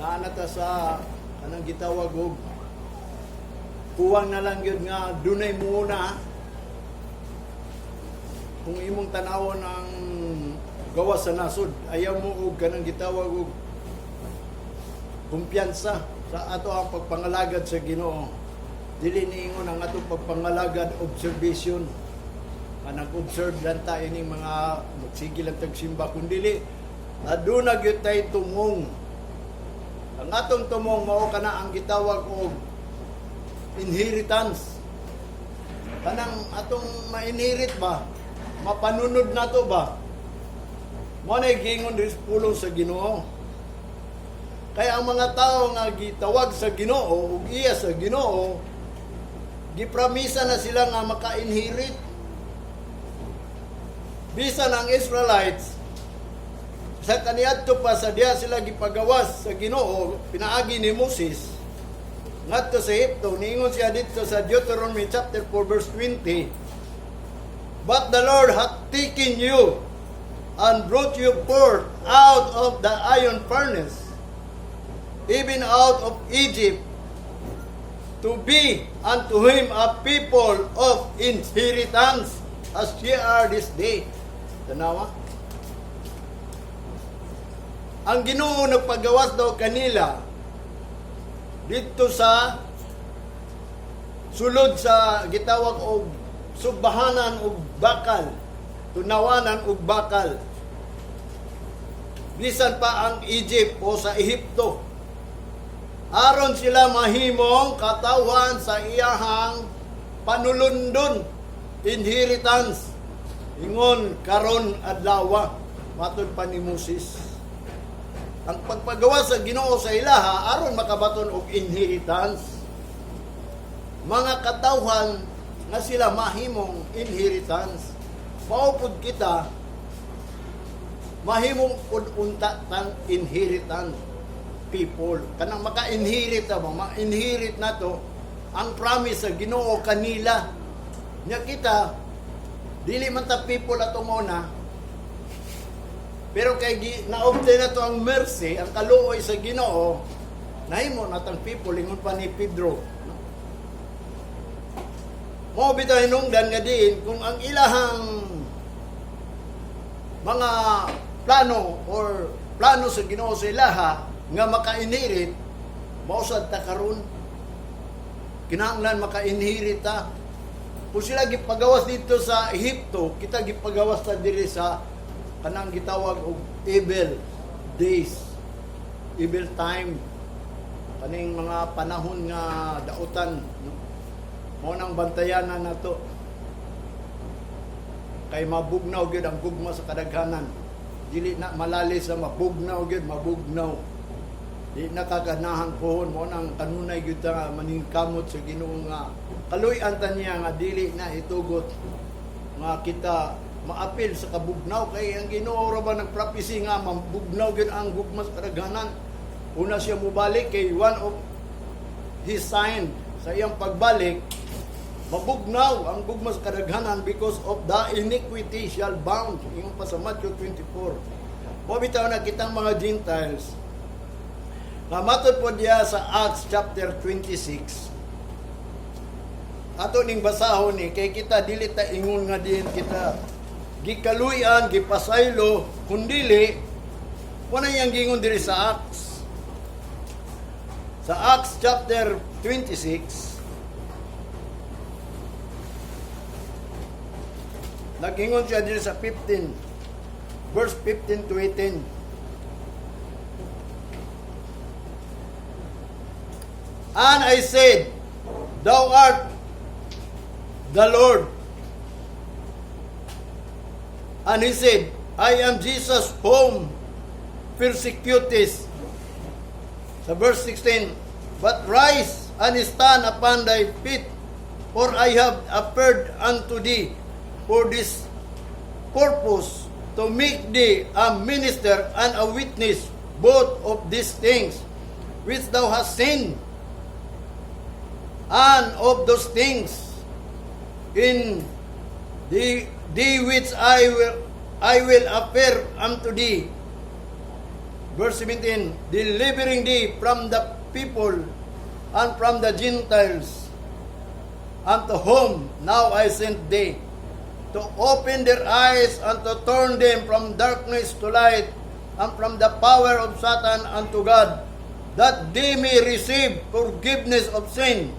Naa na ta sa kanang gitawag og kuwang na lang gyud nga dunay muna. Kung imong tanawon ang gawas sa nasod, ayaw mo og kanang gitawag og kumpiyansa sa ato ang pagpangalagad sa Ginoo. Dili niingon ang atong pagpangalagad observation nga nag-observe lang ta ining mga magsige lang tag simba, kun dili aduna gyud tay tumong. Ang atong tumong mao kana ang gitawag og inheritance, kanang atong ma-inherit ba, mapanunod nato ba. Mo na giingon diri sa pulong sa Ginoo. Kaya ang mga tao nga gitawag sa Ginoo ug iya sa Ginoo, gipramisa na sila nga maka-inherit. Bisan ang Israelites sa kaniadto pa sa diha sila gipagawas sa Ginoo pinaagi ni Moses ngadto sa Ehipto, niingon siya dito sa Deuteronomy chapter 4 verse 20, "But the Lord hath taken you and brought you forth out of the iron furnace, even out of Egypt, to be unto him a people of inheritance, as ye are this day." Tanawa. Ang Ginoo nagpagawas daw kanila dito sa sulod sa gitawag og subahanan og bakal, tunawanan og bakal. Bisan pa ang Egypt o sa Ehipto. Aron sila mahimong katawhan sa iyahang panulundon, inheritance. Ingon karon adlawa, matod pa ni Moses. Ang pagpagawas sa Ginoo sa ilaha aron makabaton og inheritance. Mga katawhan nga sila mahimong inheritance. Mao pud kita mahimong pud unta tang inheritance people. Kanang maka-inherit ta ba, ma-inherit nato ang promise sa Ginoo kanila. Nya kita dili man ta people atong una, pero kay na-obtain na to ang mercy, ang kaluoy sa Ginoo, nahimo natang people ingon pa ni Pedro. No? Mao bitaw hinungdan nga diin kung ang ilahang mga plano or plano sa Ginoo sa ilaha nga maka-inherit, mao sad ta karon kinahanglan maka-inherit ta. Kung sila gipagawas dito sa Ehipto, kita gipagawas ta diri sa kanang gitawag og evil days, evil time, kaning mga panahon nga dautan, no? Mao nang bantayanan nato kay mabugnaw gyud ang gugma sa kadaghanan. Dili na malali sa mabugnaw gyud, mabugnaw. Di na kaganahan pohon. Mo nang kanunay gyud ta nga maningkamot sa Ginoo nga kaluy-an ta niya nga dili na itugot nga kita maapil sa kabugnaw, kay ang Ginoo ra ba nagprophecy nga mabugnaw gyud ang gugma sa kadaghanan. Una siya mobalik, kay one of his sign sa iyang pagbalik, mabugnaw ang gugma sa kadaghanan because of the iniquity shall bound, ingon pa sa Matthew 24. Mo bitaw na kitang mga Gentiles nga matod po diya sa Acts chapter 26, ato ning basahon ni, kay kita dili ta ingon nga diin kita gikaluyan, gipasaylo, kundili wala yang gingon diri sa Acts. Sa Acts chapter 26, nagingon siya diri sa 15, verse 15 to 18. "And I said, 'Thou art the Lord.' And he said, 'I am Jesus whom persecutest.'" Sa verse 16, "But rise and stand upon thy feet, for I have appeared unto thee for this purpose, to make thee a minister and a witness both of these things which thou hast seen, and of those things in the which I will appear unto thee." Verse 17, "Delivering thee from the people and from the Gentiles, unto whom now I sent thee, to open their eyes and to turn them from darkness to light, and from the power of Satan unto God, that they may receive forgiveness of sin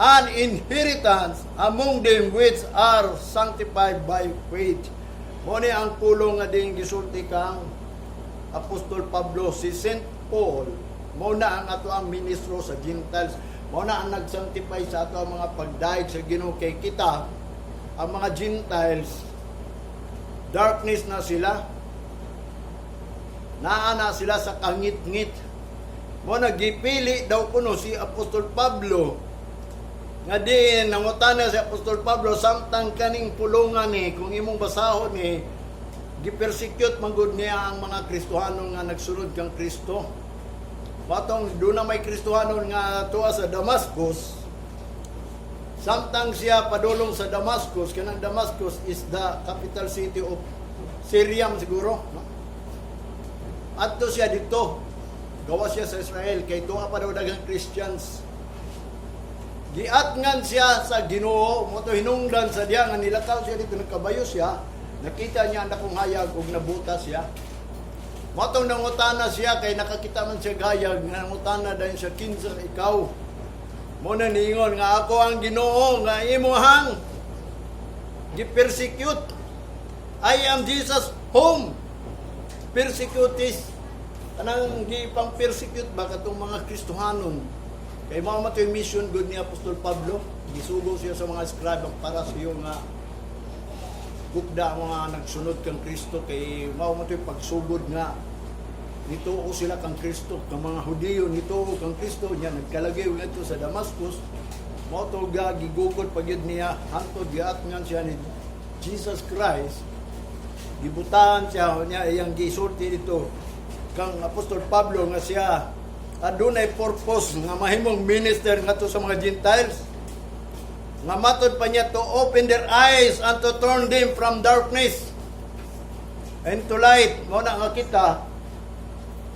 and inheritance among them which are sanctified by faith." Mao ni ang pulong nga ding gisulti kang Apostol Pablo, si Saint Paul. Mao na ang ato ang ministro sa Gentiles. Mao na ang nagsanctify sa ato ang mga pagdayeg sa Ginoo kay kita ang mga Gentiles, darkness na sila. Naa na sila sa kangit-ngit. Mao na gipili daw kuno si Apostol Pablo nga diin nangutana si Apostol Pablo samtang kaning pulungan ni, kung imong basahon ni, gipersecute man gud niya ang mga Kristohanon nga nagsunod kang Kristo. Patong doon na may Kristohanon nga tuwa sa Damascus, samtang siya padulong sa Damascus, kanang Damascus is the capital city of Syria man siguro, no? Adto siya dito. Gawa siya sa Israel kay tuwa pa daw daghang Christians. Giatngan siya sa Ginoo, mao to hinungdan sa diya nga nilakaw siya dito, nagkabayo siya, nakita niya ang dakong hayag ug nabuta siya. Mao tong nangutana siya kay nakakita man siya hayag, nangutana dayon siya, "Kinsa ikaw?" Mao na niingon nga, "Ako ang Ginoo nga imuhang gi-persecute. I am Jesus whom persecutest." Kanang gipang persecute ba katong mga Kristohanon. Kay mao man to'y mission gud ni Apostol Pablo, gisugo siya sa mga scribe ang para sa iyo nga gugda ang mga nagsunod kang Kristo kay mao man to'y pagsugod nga nituo sila kang Kristo, kang mga Hudiyo nituo kang Kristo niya nagkalagay ngadto sa Damascus. Mao to ga gigugod pa gyud niya hantod giatngan siya ni Jesus Christ, gibutahan siya niya. Iyang gisulti dito kang Apostol Pablo nga siya adunay purpose nga mahimong minister ngadto sa mga Gentiles, nga matod pa niya, to open their eyes and to turn them from darkness and to light. Mao na nga kita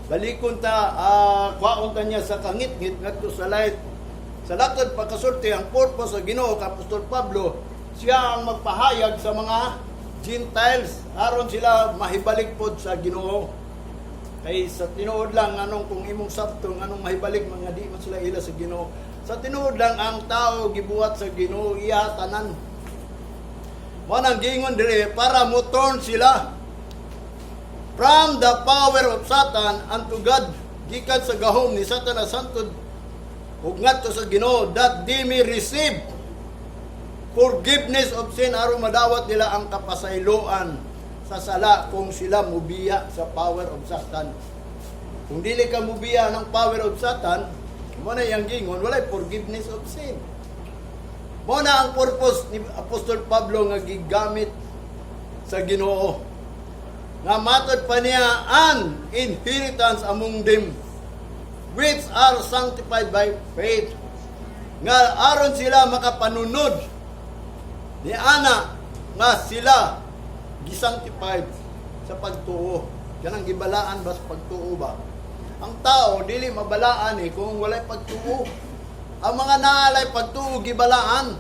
balikon ta, kwaon ta niya sa kangitngit ngadto sa light. Sa latod pagkasulti, ang purpose sa Ginoo kay Apostol Pablo, siya ang magpahayag sa mga Gentiles aron sila mahibalik pod sa Ginoo. Kay sa tinuod lang, anong kung imong sabton, anong mahibalik, mga di man sila ila sa Ginoo? Sa tinuod lang, ang tao gibuhat sa Ginoo, iya tanan. Mao nang giingon dire para mo turn sila from the power of Satan unto God, gikan sa gahom ni Satanas hantod ug ngadto sa Ginoo, that they may receive forgiveness of sin, aron madawat nila ang kapasayloan sa sala kung sila mubiya sa power of Satan. Kung dili ka mubiya ng power of Satan, mao na iyang gingon, walay forgiveness of sin. Mao na ang purpose ni Apostol Pablo nga gigamit sa Ginoo. Nga matod pa niya, an inheritance among them which are sanctified by faith. Nga aron sila makapanunod ni ana nga sila gisanctified sa pagtuo. Kanang gibalaan ba sa pagtuo ba? Ang tao dili mabalaan eh kung walay pagtuo. Ang mga naalay pagtuo gibalaan.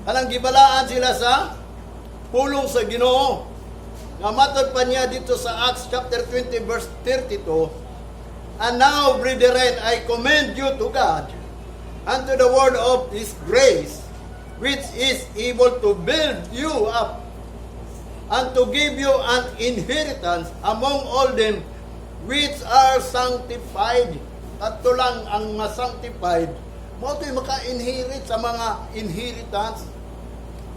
Kanang gibalaan sila sa pulong sa Ginoo. Nga matod pa niya dito sa Acts chapter 20 verse 32, "And now, brethren, I commend you to God and to the word of His grace, which is able to build you up and to give you an inheritance among all them which are sanctified." Adto lang ang mga sanctified, mao to'y maka-inherit sa mga inheritance.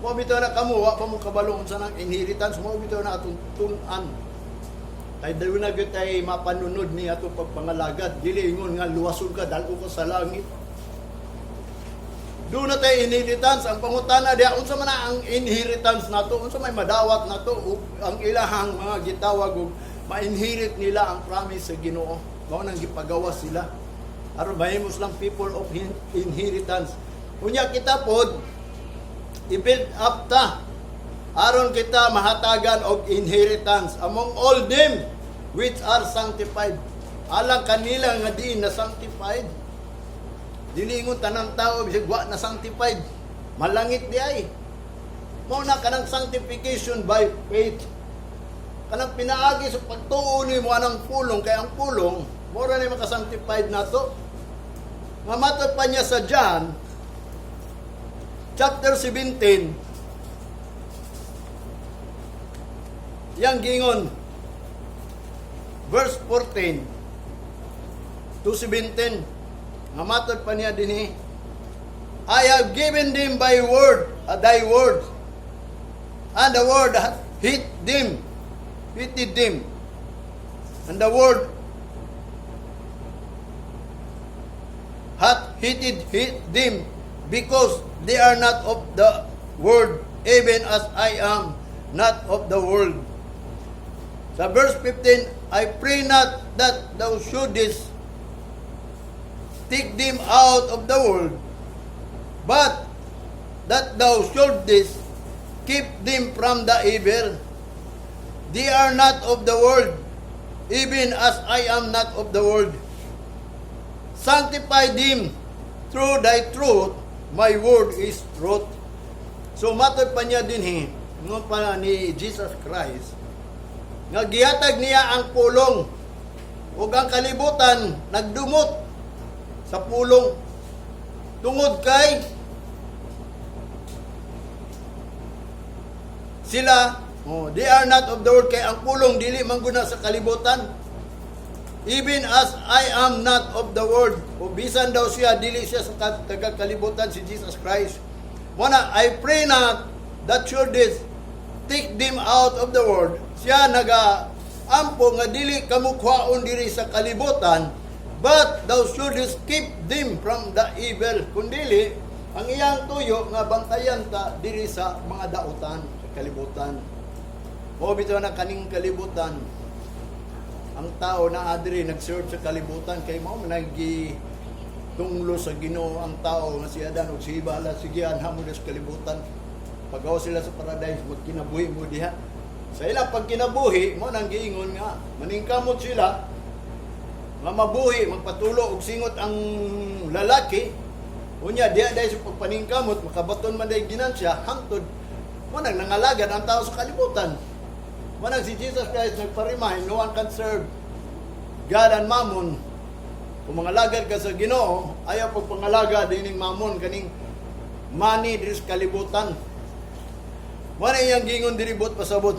Mao bitaw na kamo, wa pa mo kabalo unsa nang inheritance, mao bitaw na atong tun-an. Kay dili na gyud tay mapanunod ni atong pagpangalagad. Dili ingon nga luwason ka, dal-o ka sa langit. Doon na tayo inheritance. Ang pangutana diha, unsa man na ang inheritance nato? Unsa may madawat nato? Ug ang ilahang mga gitawag og ma-inherit nila ang promise sa Ginoo. Mao nang gipagawas sila. Aron mahimo silang people of inheritance. Unya kita pod i-build up ta aron kita mahatagan og inheritance among all them which are sanctified. Alang kanila nga diin na sanctified. Dili ingon tanang tao bisag wa na sanctified, malangit di ay. Mao na kanang sanctification by faith. Kanang pinaagi sa pagtuo nimo anang pulong, kay ang pulong mao ra ni makasanctified nato. Nga matod pa niya sa John chapter 17, yang gingon verse 14 to 17, nga matod pa niya dinhi, "I have given them by word, thy word, and the world hath hate them, hated them, and the world hath hated hate them, because they are not of the world, even as I am not of the world." Sa verse 15, "I pray not that thou shouldest take them out of the world, but that thou shouldest keep them from the evil. They are not of the world, even as I am not of the world. Sanctify them through thy truth, thy word is truth." So matod pa niya dinhi, ingon pa ni Jesus Christ, nga gihatag niya ang pulong ug ang kalibutan nagdumot sa pulong tungod kay sila, oh, they are not of the world, kay ang pulong dili man guna sa kalibutan, even as I am not of the world. O bisan daw siya, dili siya sa taga kalibutan, si Jesus Christ. Mao na, "I pray not that shouldest take them out of the world." Siya naga ampo nga dili kamo kuhaon diri sa kalibutan, "but thou shouldest keep them from the evil." Kundili ang iyang tuyo nga bantayan ta diri sa mga dautan sa kalibutan. Mao bitaw na kaning kalibutan, ang tao na adri nag-serve sa kalibutan kay mao man nagi tunglo sa Ginoo ang tao nga si Adan ug si Eva, ala, sige, anha mo sa kalibutan. Pagawas sila sa paradise, magkinabuhi mo diha. Sa ila pagkinabuhi, mao nang giingon nga maningkamot sila nga mabuhi, magpatulo og singot ang lalaki. Unya diha dahil sa pagpaningkamot, makabaton man dahil ginansya, hangtod mao nang nangalagad ang tao sa kalibutan. Mao nang si Jesus Christ nagpa-remind, no one can serve God and Mammon. Kung mangalagad ka sa Ginoo, ayaw pagpangalagad dining Mammon, kaning money diri sa kalibutan. Mao na iyang gingon diri, buot pasabot.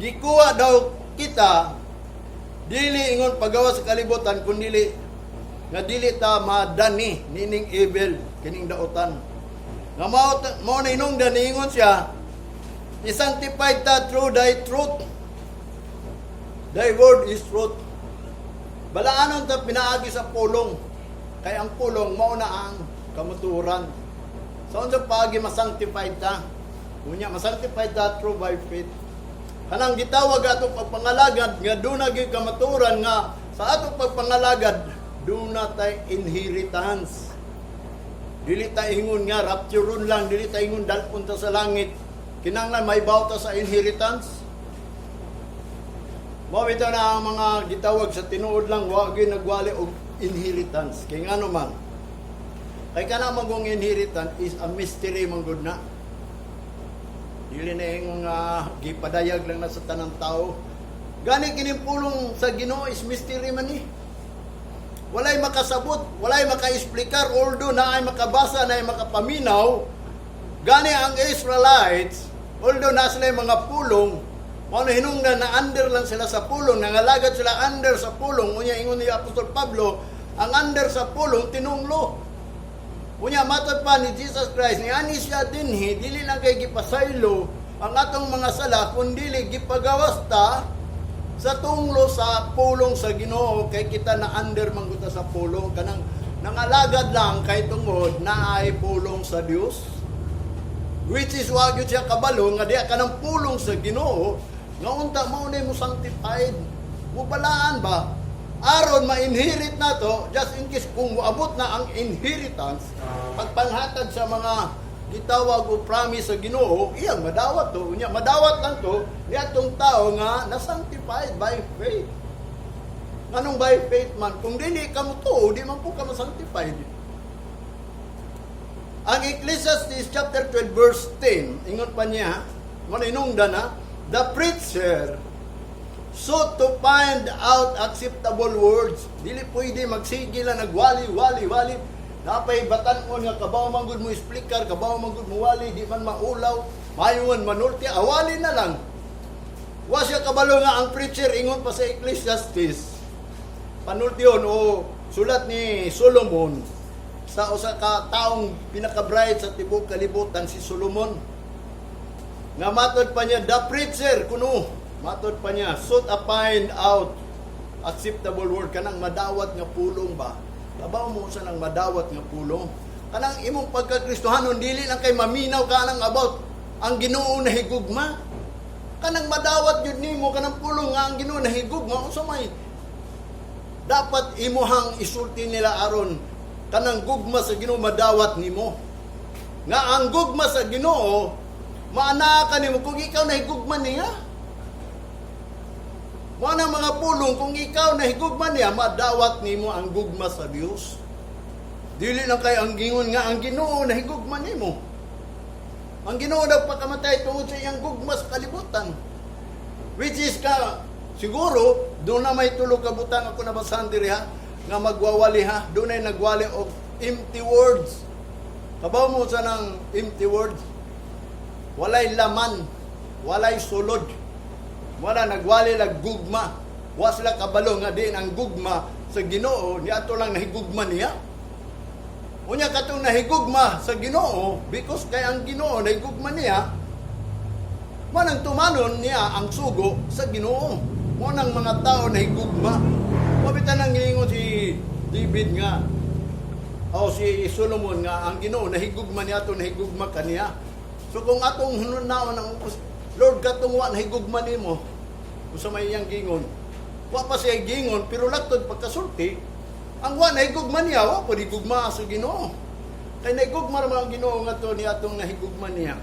Gikuha daw kita dili ingon pagawas sa kalibutan, kundi nga dili ta madani nining evil, kining dautan. Nga mao na hinungdan niingon siya, i-sanctified ta through thy truth. Thy word is truth. Balaanon ta pinaagi sa pulong. Kay ang pulong mao na ang kamatuoran. Sa unsa paagi masanctified ta? Unya, masanctified ta through by faith. Kanang gitawag atong pagpangalagad nga duna gyud kamatuoran, nga sa atong pagpangalagad duna tay inheritance. Dili ta ingon nga rapture lang, dili ta ingon dalpon ta sa langit. Kinahanglan may ta sa inheritance. Mao bitaw na ang mga gitawag sa tinuod lang, wa gyud nagwali og inheritance. Kay ngano man? Kay kana magong inheritance is a mystery man gud na. Dili na ingon nga gipadayag lang na sa tanang tao. Gani kining pulong sa Ginoo is mystery man ni. Walay makasabot, walay makaesplikar, although naay makabasa, naay makapaminaw. Gani ang Israelites, although na sila yung mga pulong, mao na hinungdan na under lang sila sa pulong, nangalagad sila under sa pulong. Unya ingon ni Apostol Pablo, ang under sa pulong tinunglo. Unya matod pa ni Jesus Christ, ni ani siya dinhi, dili lang kay gipasaylo ang atong mga sala, kundili gipagawas ta sa tunglo sa pulong sa Ginoo, kay kita na under man gud ta sa pulong, kanang nangalagad lang kay tungod na ay pulong sa Dios, which is wa gyud siya kabalo nga diha kanang pulong sa Ginoo nga unta mao na mo sanctified, mo balaan ba, aron ma-inherit nato, just in case kung moabot na ang inheritance, pagpanghatag sa mga gitawag og promise sa Ginoo, iyang madawat to. Unya madawat lang to niadtong tao nga na-sanctified by faith. Nganong by faith man? Kung dili ka mo tuo, di man po ka ma-sanctified. Ang Ecclesiastes chapter 12 verse 10, ingon pa niya, maninungda na, "The preacher sought to find out acceptable words." Dili pwede magsige lang nagwali, wali, wali. Napay batan-on nga kabaw man gud mo explicar, kabaw man gud mo wali, di man maulaw, mayo man manulti, awali na lang. Wa siya kabalo nga ang preacher, ingon pa sa Ecclesiastes, panultion o sulat ni Solomon sa usa ka taong pinaka-bright sa tibuok kalibutan, si Solomon. Nga matod pa niya, the preacher kuno, matod pa niya, sought a find out acceptable word, kanang madawat nga pulong ba. Kabaw mo sa nang madawat nga pulong. Kanang imong pagkakristohanon, dili lang kay maminaw ka nang about ang Ginoo na higugma. Kanang madawat yun nimo kanang pulong nga ang Ginoo na higugma, unsa may dapat imuhang isulti nila aron kanang gugma sa Ginoo madawat nimo. Nga ang gugma sa Ginoo maanaa ka nimo kung ikaw nahigugma niya. Mo na mga pulong, kung ikaw nahigugma niya, madawat nimo ang gugma sa Dios. Dili lang kay ang gingon nga ang Ginoo nahigugma nimo. Ang Ginoo nagpakamatay tungod sa iyang gugma sa kalibutan. Which is ka siguro doon na may tulo ka butang ako nabasahan diri ha nga magwawali ha. Doon ay nagwali og empty words. Kabaw mo sa nang empty words? Walay laman, walay sulod. Wala nagwali lag gugma. Wa sila kabalo nga din ang gugma sa Ginoo niadto lang nahigugma niya. Unya katong nahigugma sa Ginoo, because kay ang Ginoo nahigugma niya, manang tumanon niya ang sugo sa Ginoo. Mo nang mga tao nahigugma. Mao bitaw nang giingon si David nga o si Solomon nga ang Ginoo nahigugma niya ato, nahigugma kaniya. So kung atong hunaon ang Lord, katong wa nahigugma nimo, unsa may iyang gingon? Wa pa siya gingon, pero laktod pagkasulti, ang wa nahigugma niya, wa pa higugma sa Ginoo. Kay nahigugma ra man ang Ginoo nga to niya atong nahigugma niya.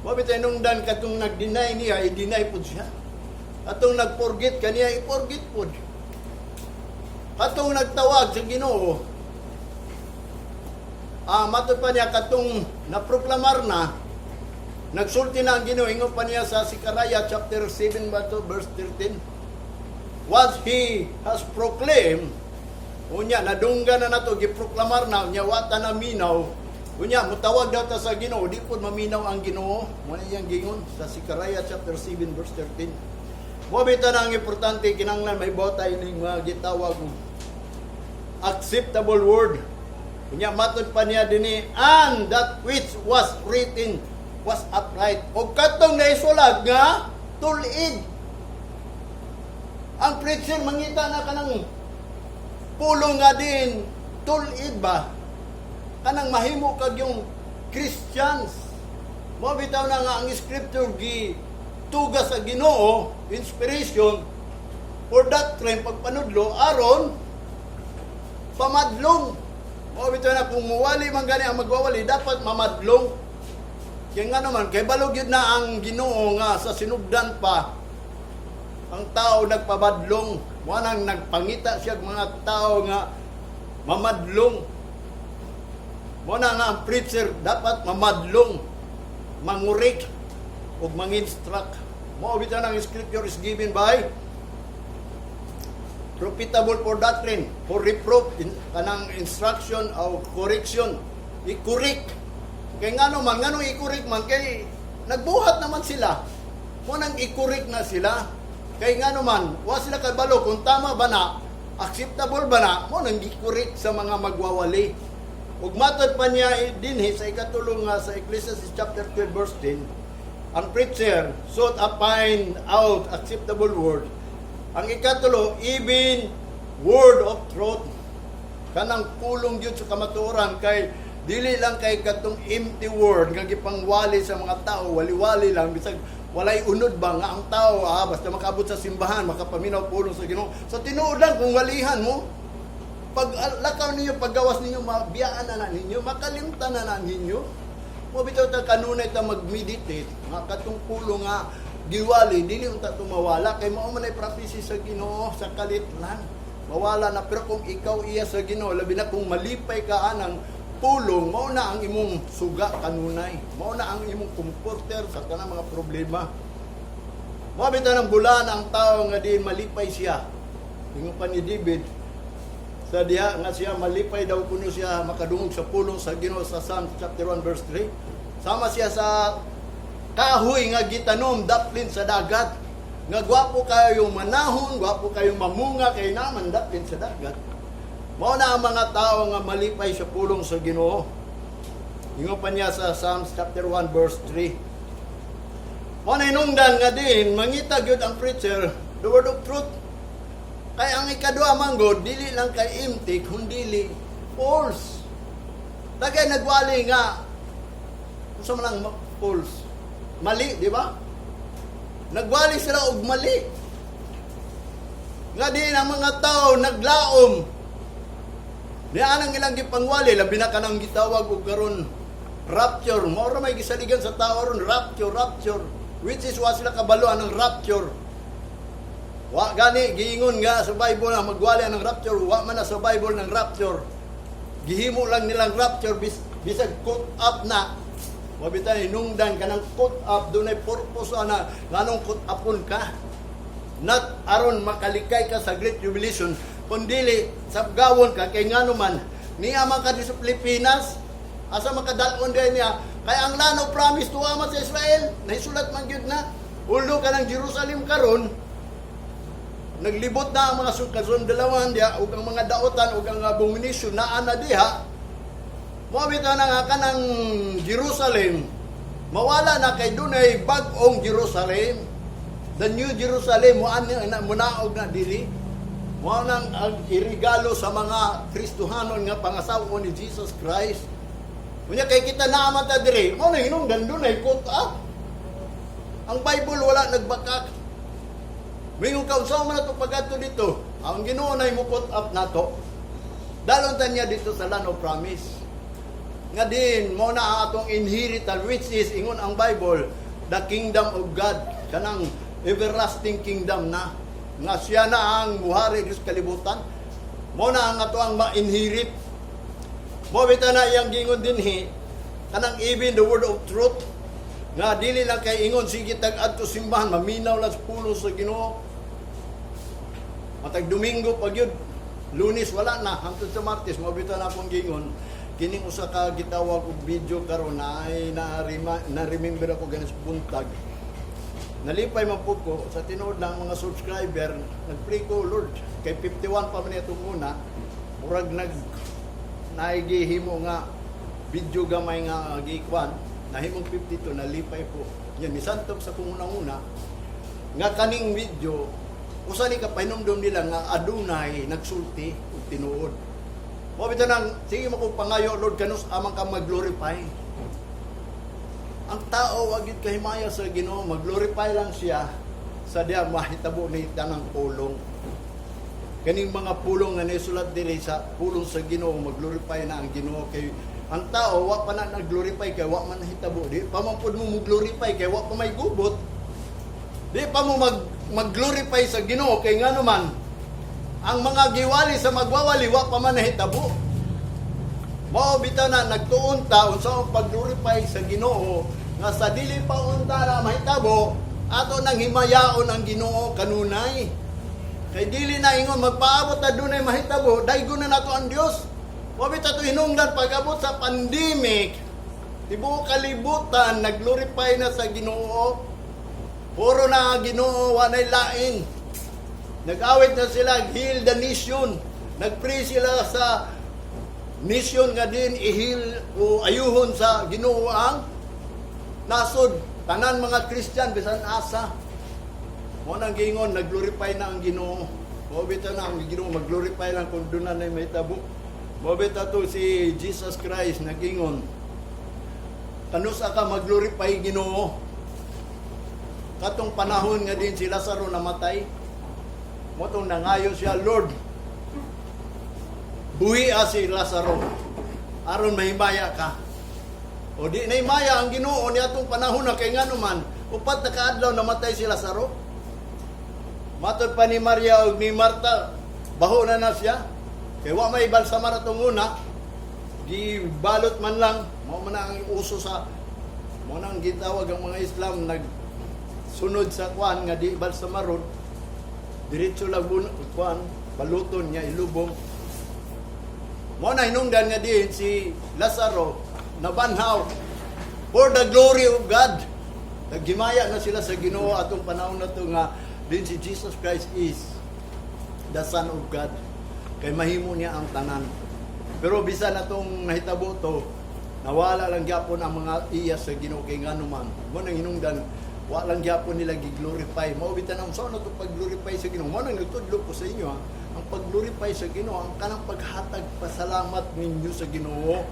Wa bitay nungdan katong nag-deny niya, i-deny pud siya. Atong nag-forget kaniya, i-forget pud. Katong nagtawag sa Ginoo, matod pa niya katong naproklamar na, nagsulti na ang Ginoo, ingon pa niya sa Zechariah chapter 7 ba to, verse 13. What he has proclaimed, unya nadungga na nato, giproklamar na, unya wa ta na minaw, unya mutawag daw ta sa Ginoo, di pud maminaw ang Ginoo. Mo na iyang gingon sa Zechariah chapter 7 verse 13. Mo bitaw na ang importante, kinahanglan may tayo ning mga gitawag og acceptable word. Unya matod pa niya dinhi, "And that which was written was upright." Og katong naisulat nga tul-id. Ang preacher mangita na kanang pulong nga din tul-id ba? Kanang mahimo kag yung Christians. Mo bitaw na nga ang scripture gi tuga sa Ginoo, inspiration for doctrine, pagpanudlo aron pamadlong. Mo bitaw na kung muwali man gani ang magwawali, dapat mamadlong. Kaya nga naman, kay balog yun na ang Ginoo nga sa sinugdan pa ang tao nagpabadlong. Wanang nagpangita siya og mga tao nga mamadlong. Mo na nga ang preacher dapat mamadlong, mangurik, ug manginstruct. Mo bitaw ang scripture is given by profitable for doctrine, for reproof, kanang instruction o correction. I-correct. Kay ngano man, ngano i-correct man, kay nagbuhat naman sila. Mo nang i-correct na sila. Kay ngano man, wa sila kabalo kung tama ba na, acceptable ba na, mo nang gi-correct sa mga magwawali. Ug matod pa niya dinhi sa ikatulong nga sa Ecclesiastes chapter 12 verse 10, ang preacher sought a find out acceptable word. Ang ikatulo, even word of truth. Kanang pulong gyud sa kamatuoran, kay dili lang kay katong empty word nga gipangwali sa mga tao, wali-wali lang bisag walay unod ba nga ang tao, basta makaabot sa simbahan, makapaminaw pulong sa Ginoo. Sa tinuod lang, kung walihan mo, pag lakaw ninyo, paggawas ninyo, mabiyaan na na ninyo, makalimtan na na ninyo. Mo bitaw ta kanunay ta mag-meditate nga katong pulong nga giwali, dili unta tumawala kay mao man ay prophecy sa Ginoo sa kalit lang. Mawala na, pero kung ikaw iya sa Ginoo, labi na kung malipay ka anang pulong, mao na ang imong suga kanunay. Mao na ang imong comforter sa tanang mga problema. Mao bitaw ng bulan ang tao nga di malipay siya. Ingon pa ni David sa diha nga siya malipay daw kuno siya makadungog sa pulong sa Ginoo sa Psalm chapter 1 verse 3. Sama siya sa kahoy nga gitanom daplin sa dagat. Nga gwapo kayo manahon, gwapo kayo mamunga kay naman daplin sa dagat. Mao na ang mga tao nga malipay sa pulong sa Ginoo. Ingon pa niya sa Psalms chapter 1 verse 3. Mao na hinungdan nga din mangita gyud ang preacher the word of truth. Kay ang ikaduha man gud, dili lang kay empty kundili false. Tagay nagwali nga unsa man ang false? Mali, di ba? Nagwali sila og mali. Nga din ang mga tao naglaom. Niya ang ilang gipangwali, labi na kanang gitawag og karon rapture. Mao ra may gisaligan sa tao ron, rapture, rapture. Which is wa sila kabalo ang rapture. Wa gani giingon nga sa Bible ang magwali ang rapture, wa man na sa Bible ng rapture. Gihimo lang nilang rapture bisag caught up na. Wa bitay hinungdan kanang caught up, dunay purpose ana nganong caught upon ka. Not aron makalikay ka sa Great Tribulation, kundili sa gawon ka kay ngano man niya man ka di sa Pilipinas, asa makadal-on din niya kay ang land of promise tuwa man sa Israel, nahisulat man gyud na. Although kanang Jerusalem karon naglibot na ang mga kasundalawan diha ug ang mga daotan ug ang abomination naa na diha. Mo bitaw na nga kanang Jerusalem mawala na kay dunay bag-ong Jerusalem, the New Jerusalem, mo ani na munaog na dili. Mo nang ang irigalo sa mga Kristohanon nga pangasaw ni Jesus Christ. Unya kay kita naa man ta diri, mo na hinungdan dunay caught up. Ang Bible wala nagbakak. Mingon ka, unsa man nato pagadto dito? Ang Ginoo na mo caught up nato. Dalon ta niya dito sa land of promise. Nga din mo na ang atong inheritance, which is ingon ang Bible, the kingdom of God, kanang everlasting kingdom na nga siya na ang muhari sa kalibutan. Mo na ang ato ang ma-inherit. Mo bitaw na iyang gingon dinhi kanang even the word of truth nga dili lang kay ingon sige tag adto simbahan, maminaw lang sa pulong sa Ginoo. Matag Domingo pag yun, Lunes wala na, hangtod sa Martes. Mao bitaw na akong gingon. Kining usa ka gitawag og video karon na ay na remember ako ganis buntag. Nalipay man po ko sa tinuod lang mga subscriber, nagpray ko, "Lord," kay 51 pa man itong una, murag nag naigihimo nga video gamay nga gikwan, nahimong 52, nalipay po. Yan, misantog sa kung unang-una, nga kaning video, usa ni ka pahinumdum nila nga adunay nagsulti og tinuod. Mo bitaw nang sige mo kong pangayo, "Lord, kanus amang ka mag-glorify." Ang tao wa gid kahimaya sa Ginoo, mag-glorify lang siya sa diya mahitabo ni tanang pulong. Kaning mga pulong nga nisulat diri sa pulong sa Ginoo, mag-glorify na ang Ginoo kay ang tao wa pa na nag-glorify kay wa man nahitabo. Di pa man pud mo mo-glorify kay wa pa may gubot. Di pa mo mag-glorify sa Ginoo kay ngano man ang mga giwali sa magwawali wa pa man nahitabo. Mao bitaw na nagtuon ta unsa ang pag-glorify sa Ginoo nga sa dili pa unta na mahitabo, ato nang himayaon ang Ginoo kanunay. Kay dili na ingon magpaabot na dunay mahitabo, daygon na nato ang Dios. Wa bitaw to hinungdan pag-abot sa pandemic, tibuok kalibutan nag-glorify na sa Ginoo. Puro na ang Ginoo, wa nay lain. Nag-awit na sila, "Heal the nation." Nag-pray sila sa nation nga din i-heal o ayuhon sa Ginoo ang nasod. Tanan mga Christian bisan asa. Mo nang giingon, nag-glorify na ang Ginoo. Mao bitaw na ang Ginoo mag-glorify lang kung doon na mahitabo. Mao bitaw to si Jesus Christ nagingon. Kanusa ka mag-glorify Ginoo? Katong panahon nga din si Lazaro namatay. Mo tong nangayo siya, "Lord, buhi si Lazaro aron mahimaya ka." O di na maya ang Ginoo ni atong panahon na, kay ngano man 4 na kaadlaw namatay si Lazaro. Matod pa ni Maria ug ni Marta, baho na na siya. Kay wa may balsamar atong una, gibalot man lang, mao man ang uso sa, mao nang gitawag ang mga Islam nag sunod sa kuan nga di balsamaron, diretso lang kuan, baluton niya, ilubong. Mao na hinungdan nga din si Lazaro nabanhaw for the glory of God. Naghimaya na sila sa Ginoo atong panahon na to nga din si Jesus Christ is the Son of God. Kay mahimo niya ang tanan. Pero bisan atong nahitabo to, nawala lang gyapon ang mga iya sa Ginoo, kay ngano man mo nang hinungdan wa lang gyapon nila gi-glorify. Mao bitan ang sa to pag-glorify sa Ginoo. Mao nang nagtudlo ko sa inyo ha. Ang pag-glorify sa Ginoo, ang kanang paghatag pasalamat ninyo sa Ginoo.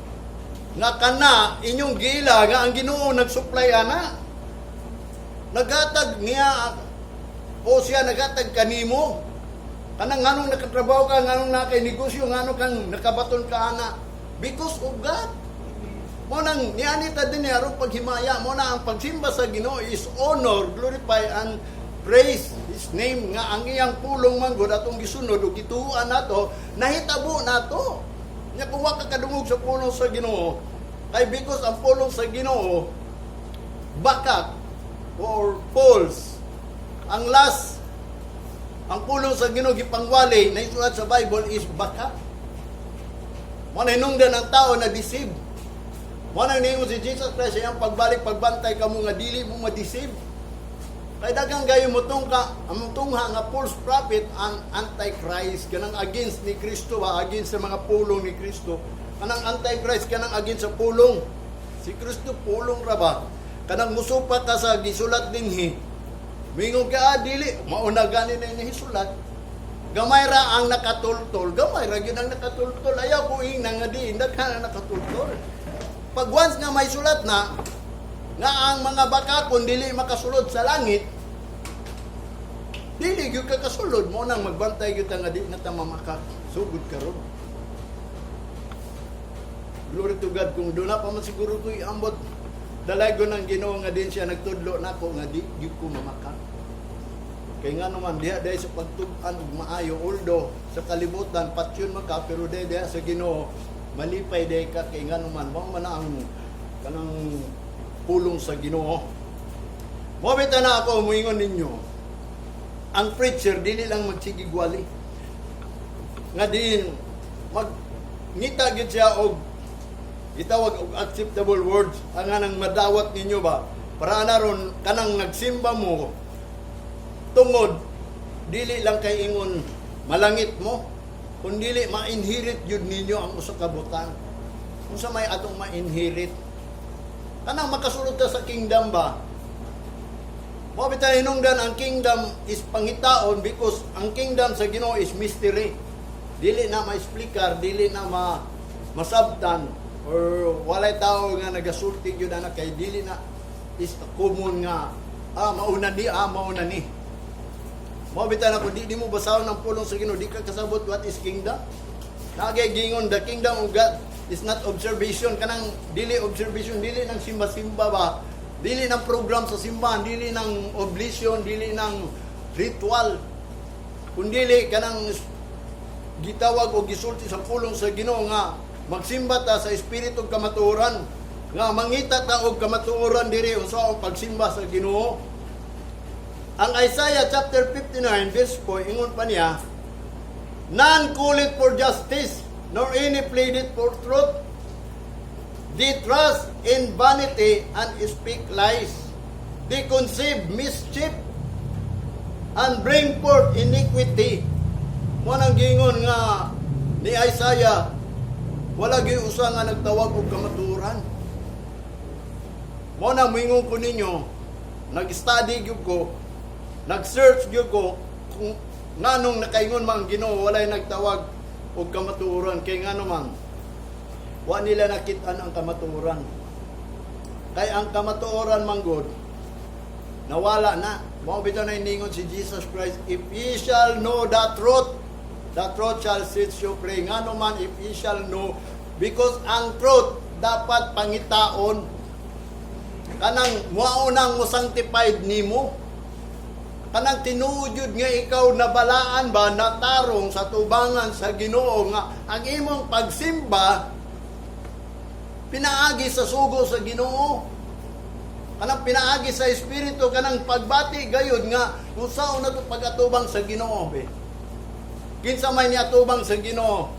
Nga kana inyong gila nga ang Ginoo nag-supply ana. Naghatag niya o siya naghatag kanimo. Kanang nganong nakatrabaho ka, nganong naa kay negosyo, nganong kang nakabaton ka ana. Because of God. Mo nang niani ta din aron paghimaya. Mo na ang pagsimba sa Ginoo is honor, glorify and praise His name, nga ang iyang pulong manggod atong gisunod ug gituoan nato, nahitabo nato. Nya kung wa ka kadungog sa pulong sa Ginoo, kay because ang pulong sa Ginoo bakak or false. Ang last, ang pulong sa Ginoo gipangwali na isulat sa Bible is bakak. Mo na hinungdan ang tao na deceive. Mo nang ningon si Jesus Christ sa iyang pagbalik, pagbantay kamo nga dili mo ma-deceive. Kay daghang gayo mo ka, ang tungha nga false prophet, ang antichrist, kanang against ni Kristo ba, against sa mga pulong ni Kristo. Kanang antichrist, kanang against sa pulong. Si Kristo pulong ra ba? Kanang musupa ka sa gisulat dinhi. Mingon ka, "Ah, dili, mauna gani na hisulat." Gamay ra ang nakatultol, gamay ra gyud ang nakatultol. Ayaw ko ingna nga di, daghan ang nakatultol. Pag once nga may sulat na, nga ang mga bakakon dili makasulod sa langit, dili gyud ka kasulod. Mo nang magbantay gyud ta nga di na ta mamakak. Sugod karon. Glory to God, kung doon na pa man siguro ko iambot, dalay ko ng Ginoo nga din siya nagtudlo nako nga di gyud ko mamakak. Kay nga naman diha dahil sa pagtug-an og maayo, although sa kalibutan patyon man ka, pero diha diha sa Ginoo malipay day ka, kay nga naman mao man na ang kanang pulong sa Ginoo. Mo bitaw na ako muingon ninyo. Ang preacher dili lang magsigigwali. Nga din mag ngita gyud siya og gitawag og acceptable words, ang nang madawat ninyo ba, para na ron kanang nagsimba mo tungod dili lang kay ingon malangit mo, kun dili ma-inherit gyud ninyo ang usa ka butang. Unsa may atong ma-inherit? Kanang makasulod ta sa kingdom ba. Mao bitaw hinungdan ang kingdom is pangitaon, because ang kingdom sa Ginoo is mystery. Dili na ma-explicar, dili na ma masabtan or walay tao nga nagasulti gyud ana, kay dili na is common nga mauna ni, mauna ni. Mao bitaw na kung di mo basahon ang pulong sa Ginoo, di ka kasabot what is kingdom. Nagay gingon, the kingdom of God is not observation, kanang dili observation, dili ng simba-simba ba, dili ng program sa simbahan, dili ng oblation, dili ng ritual. Kun dili kanang gitawag o gisulti sa pulong sa Ginoo nga magsimba ta sa espiritu ug kamatuoran, nga mangita ta og kamatuoran diri unsa ang pagsimba sa Ginoo. Ang Isaiah chapter 59 verse 4, ingon pa niya, "None calleth for justice, nor any pleaded for truth. They trust in vanity and speak lies. They conceive mischief and bring forth iniquity." Mo nang gingon nga ni Isaiah, wala gyud usa nga nagtawag og kamatuoran. Mo na moingon ko ninyo, nag-study gyud ko, nag-search gyud ko kung nganong nakaingon man Ginoo walay nagtawag og kamatuoran, kay ngano man wa nila nakit-an ang kamatuoran. Kay ang kamatuoran man gud nawala na. Mao bitaw na iningon si Jesus Christ, "If ye shall know the truth shall set you free." Ngano man if ye shall know? Because ang truth dapat pangitaon. Kanang mao nang mo sanctified nimo. Kanang tinuod jud nga ikaw nabalaan ba, natarong sa tubangan sa Ginoo nga ang imong pagsimba pinaagi sa sugo sa Ginoo. Kanang pinaagi sa Espiritu, kanang pagbati gayud nga kung saan na to pag-atubang sa Ginoo be. Kinsa may niatubang sa Ginoo?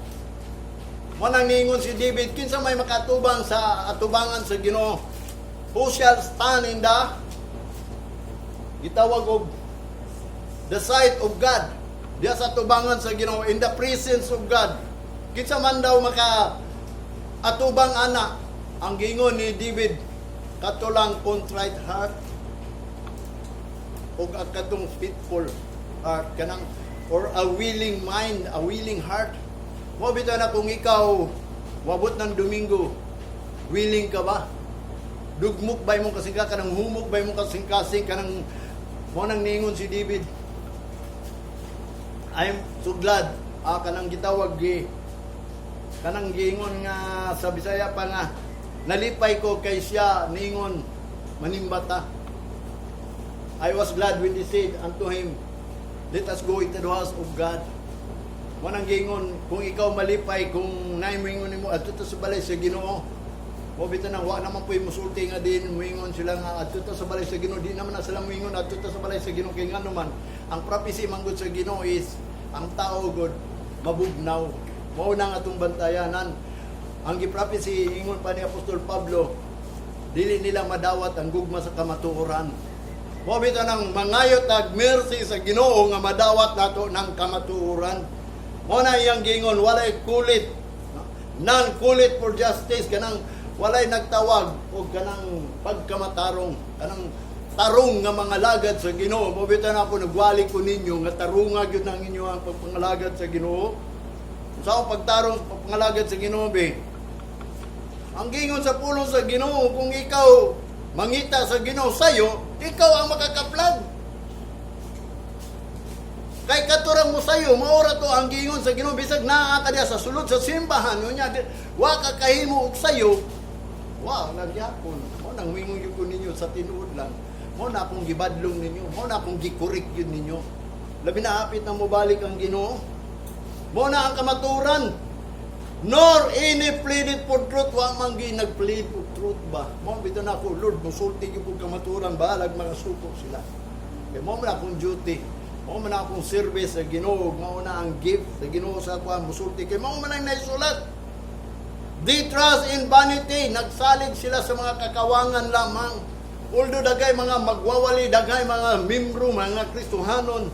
Mao nang niingon si David, kinsa may makatubang sa atubangan sa Ginoo? Who shall stand in the gitawag og the sight of God? Diya sa atubangan sa Ginoo, in the presence of God. Kinsa man daw maka atubang ana? Ang gingon ni David, kato lang contrite heart ug ang katong faithful heart, kanang or a willing mind, a willing heart. Mo bitaw na kung ikaw wabot ng Domingo, willing ka ba? Dugmok ba imong kasingka, kanang humok ba imong kasing-kasing, kanang mo nang ningon si David. I'm so glad, kanang gitawag gi kanang giingon nga sa Bisaya pa nga nalipay ko kay siya ningon manimbata. I was glad when they said unto him, "Let us go into the house of God." Mo nang giingon, kung ikaw malipay, kung naay moingon nimo, "Adto ta sa balay sa Ginoo." Mo bitaw nang wa naman po'y musulti nga din moingon sila nga adto ta sa balay sa Ginoo, di naman na sila moingon adto ta sa balay sa Ginoo kay ngano man ang prophecy manggod sa Ginoo is ang tao god mabugnaw. Mao na ang atong bantayanan. Ang gi-prophecy, ingon pa ni Apostol Pablo, dili nila madawat ang gugma sa kamatuoran. Mo bitaw nang mangayo tag mercy sa Ginoo nga madawat nato ng kamatuoran. Mo na iyang gingon, walay kulit. None calleth for justice, kanang walay nagtawag og kanang pagkamatarong, kanang tarong nga mga lagad sa Ginoo. Mo bitaw na ako nagwali ko ninyo nga tarunga gyud ang inyo ang pagpangalagad sa Ginoo. Sa akong pagtarong pagpangalagad sa Ginoo be. Ang gingon sa pulong sa Ginoo, kung ikaw mangita sa Ginoo sayo, ikaw ang makakaplag. Kay katurang mo sayo, maura to ang gingon sa Ginoo bisag naa ka diya sa sulod sa simbahan, unya wa ka kahimo og sayo, wa nagyapon. Mo nang mingon gyud ko ninyo sa tinuod lang. Mo na akong gibadlong ninyo, mo na akong gikorik gyud ninyo. Labi na hapit na mobalik ang Ginoo. Mo na ang kamaturan. Nor any pleaded for truth, wa man gi nag-plead for truth ba. Mo bitaw na ako, "Lord, musulti gyud kog kamaturan, bahalag mga suko sila." Kay mo man akong duty. Mao man akong service sa Ginoo, mao na ang gift sa Ginoo sa ako musulti kay mao man ang naisulat. They trust in vanity, nagsalig sila sa mga kakawangan lamang. Although daghay mga magwawali, daghay mga membro, mga Kristohanon.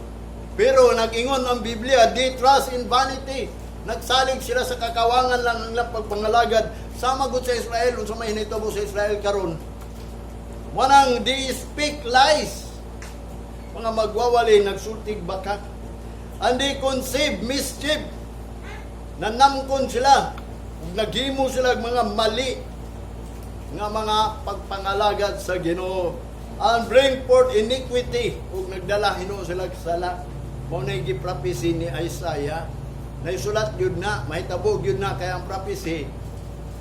Pero nag-ingon ang Biblia, they trust in vanity. Nagsalig sila sa kakawangan lang ang ilang pagpangalagad. Sama gud sa Israel, unsa may hinitabo sa Israel karon. Wanang they speak lies. Mga magwawali, nagsultig bakak. And they conceive mischief. Nanamkon sila. Ug naghimo sila og mga mali nga mga pagpangalagad sa Ginoo. And bring forth iniquity, ug nagdala hinuon sila og sala. Mao na gi-prophecy ni Isaiah. Naisulat gyud na, mahitabo gyud na kay ang prophecy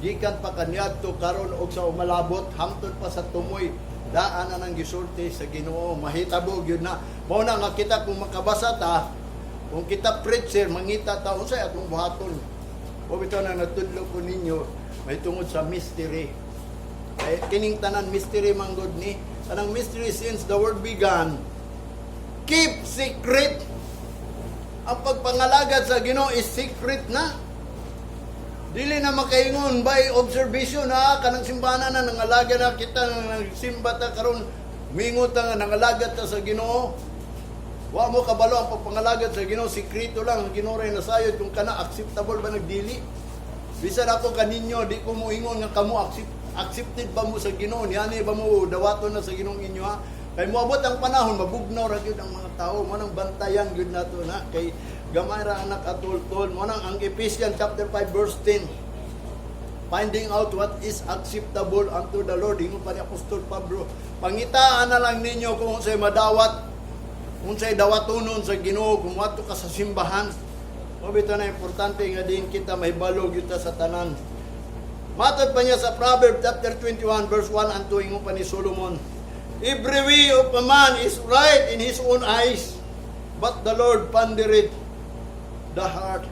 gikan pa kaniadto karon og sa umalabot hamtod pa sa tumoy, daan na nang gisulti sa Ginoo, mahitabo gyud na. Mao na nga kita kung makabasa ta, kung kita preacher, mangita ta unsay atong buhaton. O bitaw na natudlo ko ninyo may tungod sa mystery. Kay kining tanan mystery man gud ni, kanang mystery since the world began keep secret. Ang pagpangalagad sa Ginoo is secret na. Dili na makaingon by observation na kanang simbahan na nangalaga na kita, nagsimba ta karon, mingot ta nga nangalagad ta sa Ginoo. Wa mo kabalo ang pagpangalagad sa Ginoo, sekreto lang ang Ginoo ray nasayod kung kana acceptable ba nagdili. Bisan ako kaninyo, di ko moingon nga kamo accepted ba mo sa Ginoo, niani ba mo dawaton na sa Ginoo inyo ha. Kay moabot ang panahon mabugnaw ra gyud ang mga tao, mo nang bantayan gyud nato na kay gamay ra anak atultol. Mo nang ang Ephesians chapter 5 verse 10, finding out what is acceptable unto the Lord, ingon pa ni Apostol Pablo. Pangitaan na lang ninyo kung unsay madawat, unsay dawatonon sa Ginoo kung moadto ka sa simbahan. Mo bitaw na importante nga din kita mahibalo gyud ta sa tanan. Matod pa niya sa Proverbs chapter 21 verse 1 and 2, ingon pa ni Solomon, "Every way of a man is right in his own eyes, but the Lord pondereth the heart."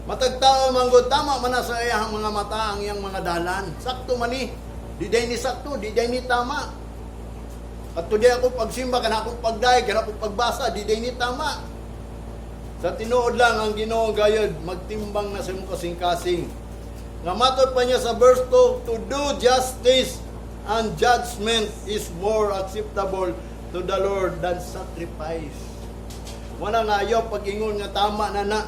Matag tao manggod, tama man na sa iyang mga mata ang iyang mga dalan. Sakto man ni. Di diay ni sakto, di diay ni tama. At today ako pagsimba, kana akong pagdayeg, kana akong pagbasa, di diay ni tama. Sa tinuod lang, ang Ginoo gayod magtimbang na sa imong kasing-kasing. Nga matod pa niya sa verse 2, "To do justice and judgment is more acceptable to the Lord than sacrifice." Wala nga ayaw pag-ingon nga tama na na.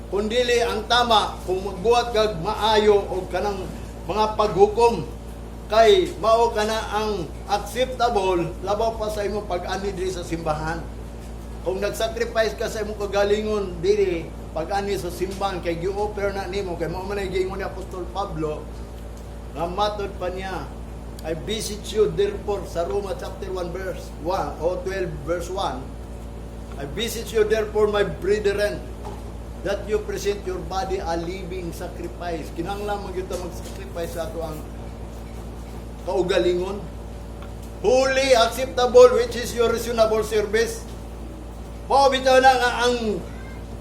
Kung dili ang tama, kung magbuhat kag maayo o kanang mga paghukom, kay mao ka na ang acceptable labaw pa sa imong pag-ani diri sa simbahan. Kung nag-sacrifice ka sa imong kagalingon diri pag-ani sa simbahan kay gi-offer na nimo, kay mao man ay giingon ni Apostol Pablo nga matod pa niya, "I beseech you therefore," sa Roma chapter 1 verse 1 o 12 verse 1, "I beseech you therefore, my brethren, that you present your body a living sacrifice." Kinahanglan man gyud ta mag-sacrifice sa ato ang kaugalingon. "Holy, acceptable, which is your reasonable service." Mao bitaw na nga ang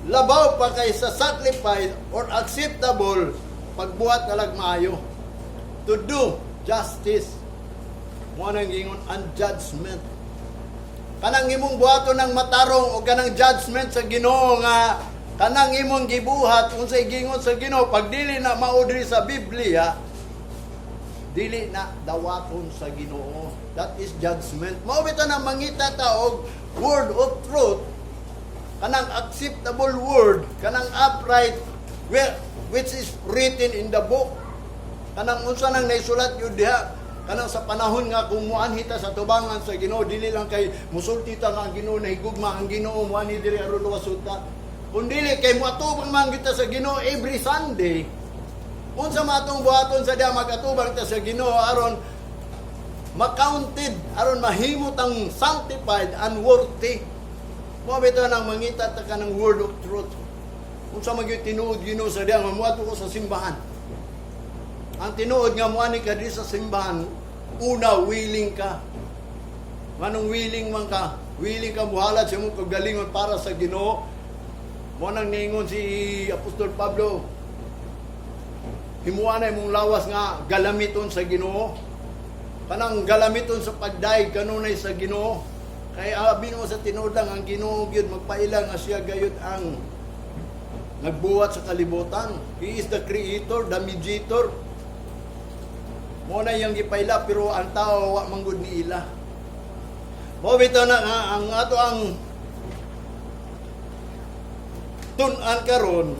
labaw pa kay sa sacrifice or acceptable, pagbuhat talag maayo. To do justice. Mo nang gingon ang judgment. Kanang imong buhaton ng matarong o kanang judgment sa Ginoo nga kanang imong gibuhat, unsay gingon sa Ginoo, pag dili na mao diri sa Biblia, dili na dawaton sa Ginoo. That is judgment. Mao bitaw na mangita ta og word of truth, kanang acceptable word, kanang upright which is written in the book. Kanang unsa nang naisulat yun diha, kanang sa panahon nga kung muanhi ta sa tubangan sa Ginoo, dili lang kay musulti ta nga ang Ginoo nahigugma, ang Ginoo muanhi diri aron luwason ta. Kung dili kay muatubang man kita sa Ginoo every Sunday, unsa man atong buhaton sa diha magatubang ta sa Ginoo aron macounted, aron mahimo tang sanctified and worthy? Mo bitaw nang mangita ta ka ng word of truth. Unsa man gyud tinuod Ginoo sa diha nga muadto ko sa simbahan? Ang tinuod nga muani ka diri sa simbahan, una, willing ka. Nganong willing man ka? Willing ka muhalad sa imong kagalingon para sa Ginoo. Mo nang niingon si Apostol Pablo, "Himuha na imong lawas nga galamiton sa Ginoo." Kanang galamiton sa pagdayeg kanunay sa Ginoo. Kay abi mo sa tinuod lang, ang Ginoo gyud magpaila nga siya gayud ang nagbuhat sa kalibutan. He is the creator, the mediator. Mo na iyang gipaila, pero ang tao wa man gud ni ila. Mo bitaw na nga ang ato ang tun-an karon,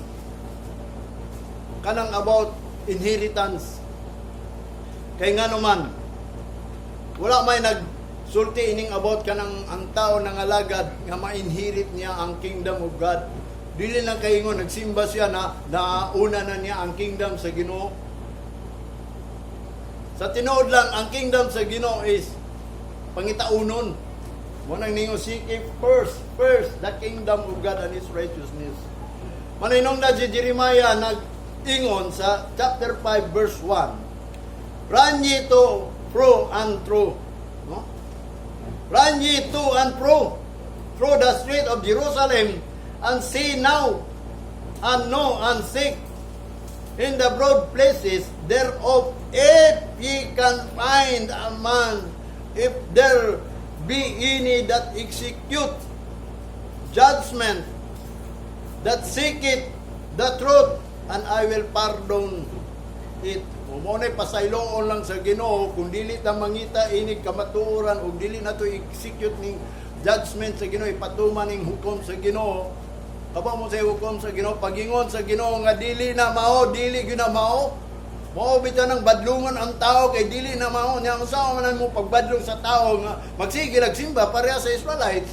kanang about inheritance. Kay nga naman wala may nagsulti ining about kanang ang tao nangalagad nga ma-inherit niya ang kingdom of God. Dili lang kaingon nagsimba siya na nauna na niya ang kingdom sa Ginoo. Sa tinuod lang, ang kingdom sa Ginoo is pangitaunon. Mo nang ningon, "Seek ye first the kingdom of God and His righteousness." Maninong na si Jeremiah nag-ingon sa chapter 5 verse 1, "Run ye to fro and through." No? "Run ye to and fro through the street of Jerusalem and see now and know and seek in the broad places thereof, if ye can find a man, if there be any that execute judgment, that seeketh the truth, and I will pardon it." Mo na'y pasayloon lang sa Ginoo kung dili ta mangita inig kamatuoran ug dili na to execute ning judgment sa Ginoo, ipatuman ning hukom sa Ginoo. Kabalo mo sa hukom sa Ginoo, pagingon sa Ginoo nga dili na mao, dili gyud na mao. Mao bitaw nang badlungon ang tao kay dili na mao niya. Unsa man mo pagbadlong sa tao nga magsige simba pareha sa Israelites?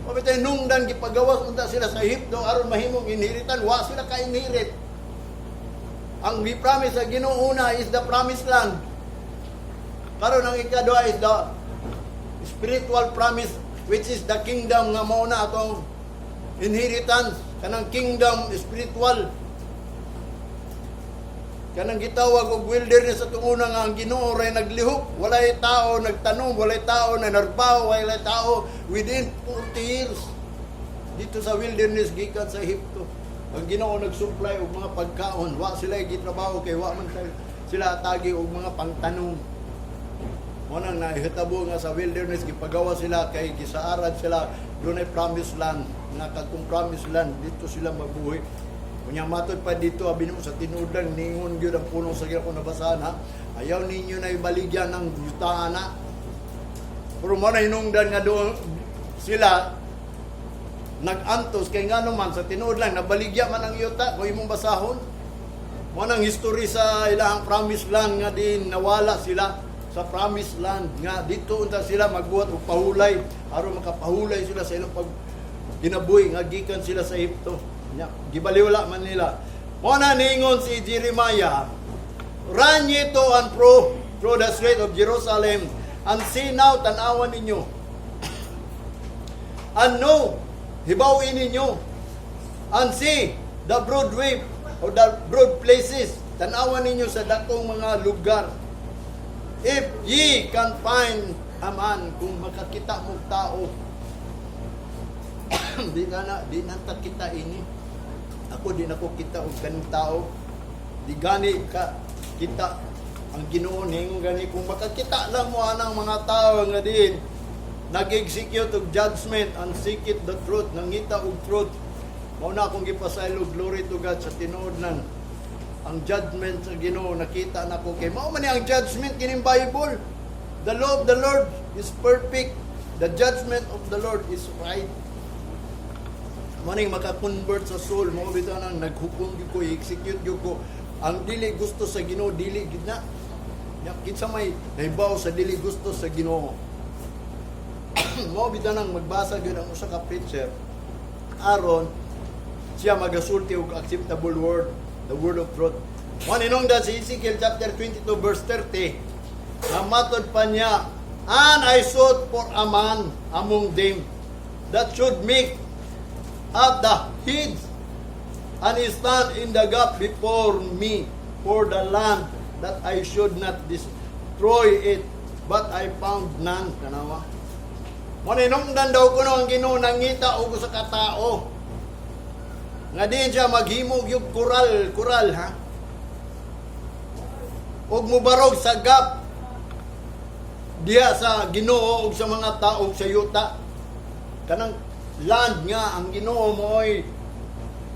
Mao bitaw nungdan gipagawas unta sila sa Ehipto aron mahimong inheritan, wa sila ka-inherit. Ang gi-promise sa Ginoo una is the promised land. Karon ang ikaduha is the spiritual promise, which is the kingdom nga mao na atong inheritance, kanang kingdom spiritual. Kanang gitawag og wilderness sa tunguna nga ang Ginoo ray naglihok, walay tao nagtanom, walay tao na narbaho, walay tao within 40 years. Dito sa wilderness gikan sa Ehipto. Ang Ginoo nag-supply og mga pagkaon, wa sila gitrabaho kay wa man sila tagi og mga pangtanom. Mo nang nahitabo nga sa wilderness gipagawa sila kay gisaarad sila dunay promised land nga kadtong promised land dito sila mabuhi. Unya matod pa dito abi nimo sa tinuod lang ningon gyud ang pulong sa Ginoo kung nabasahan ha. Ayaw ninyo na ibaligyan ng yuta na. Pero mo na hinungdan nga doon sila nag-antos kay ngano man sa tinuod lang nabaligya man ang yuta kung imong basahon. Mo nang history sa ilang promised land nga din nawala sila sa promised land nga dito unta sila magbuhat og pahulay aron makapahulay sila sa ilang pag kinabuhi nga gikan sila sa Ehipto. Nya, gibaliwala man nila. Mo na ningon si Jeremiah, "Run ye to and fro through the street of Jerusalem and see now," tan-awan ninyo. "And know," hibawin ninyo. "And see the broad way or the broad places." Tanawan ninyo sa dakong mga lugar. "If ye can find a man," kung makakita mo tao, di na ta kita ini. Ako di na ko kita og kaning tao. Di gani ka kita ang Ginoo ningon gani kung makakita lang mo anang mga tao nga din nag-execute og judgment and seek it the truth, nangita og truth. Mao na akong gipasaylo, glory to God, sa tinuod nang ang judgment sa Ginoo nakita nako kay mao man ni ang judgment kining Bible. The law of the Lord is perfect. The judgment of the Lord is right. Mo ning maka-convert sa soul mo bitaw nang naghukom gyud ko, i-execute gyud ko ang dili gusto sa Ginoo, dili gid na. Nya kinsa may nahibaw sa dili gusto sa Ginoo? Mo bitaw nang magbasa gyud ang usa ka preacher aron siya magasulti og acceptable word, the word of truth. Mo ninungdan si Ezekiel chapter 22 verse 30 na matod pa niya, "And I sought for a man among them that should make up the heads and stand in the gap before me for the land, that I should not destroy it, but I found none." Tanawa. Mo ninungdan daw kuno ang Ginoo nangita og usa ka tao nga din siya maghimog yung kural, kural ha. Og mubarog sa gap diha sa Ginoo og sa mga tao sa yuta. Kanang land nga ang Ginoo mo'y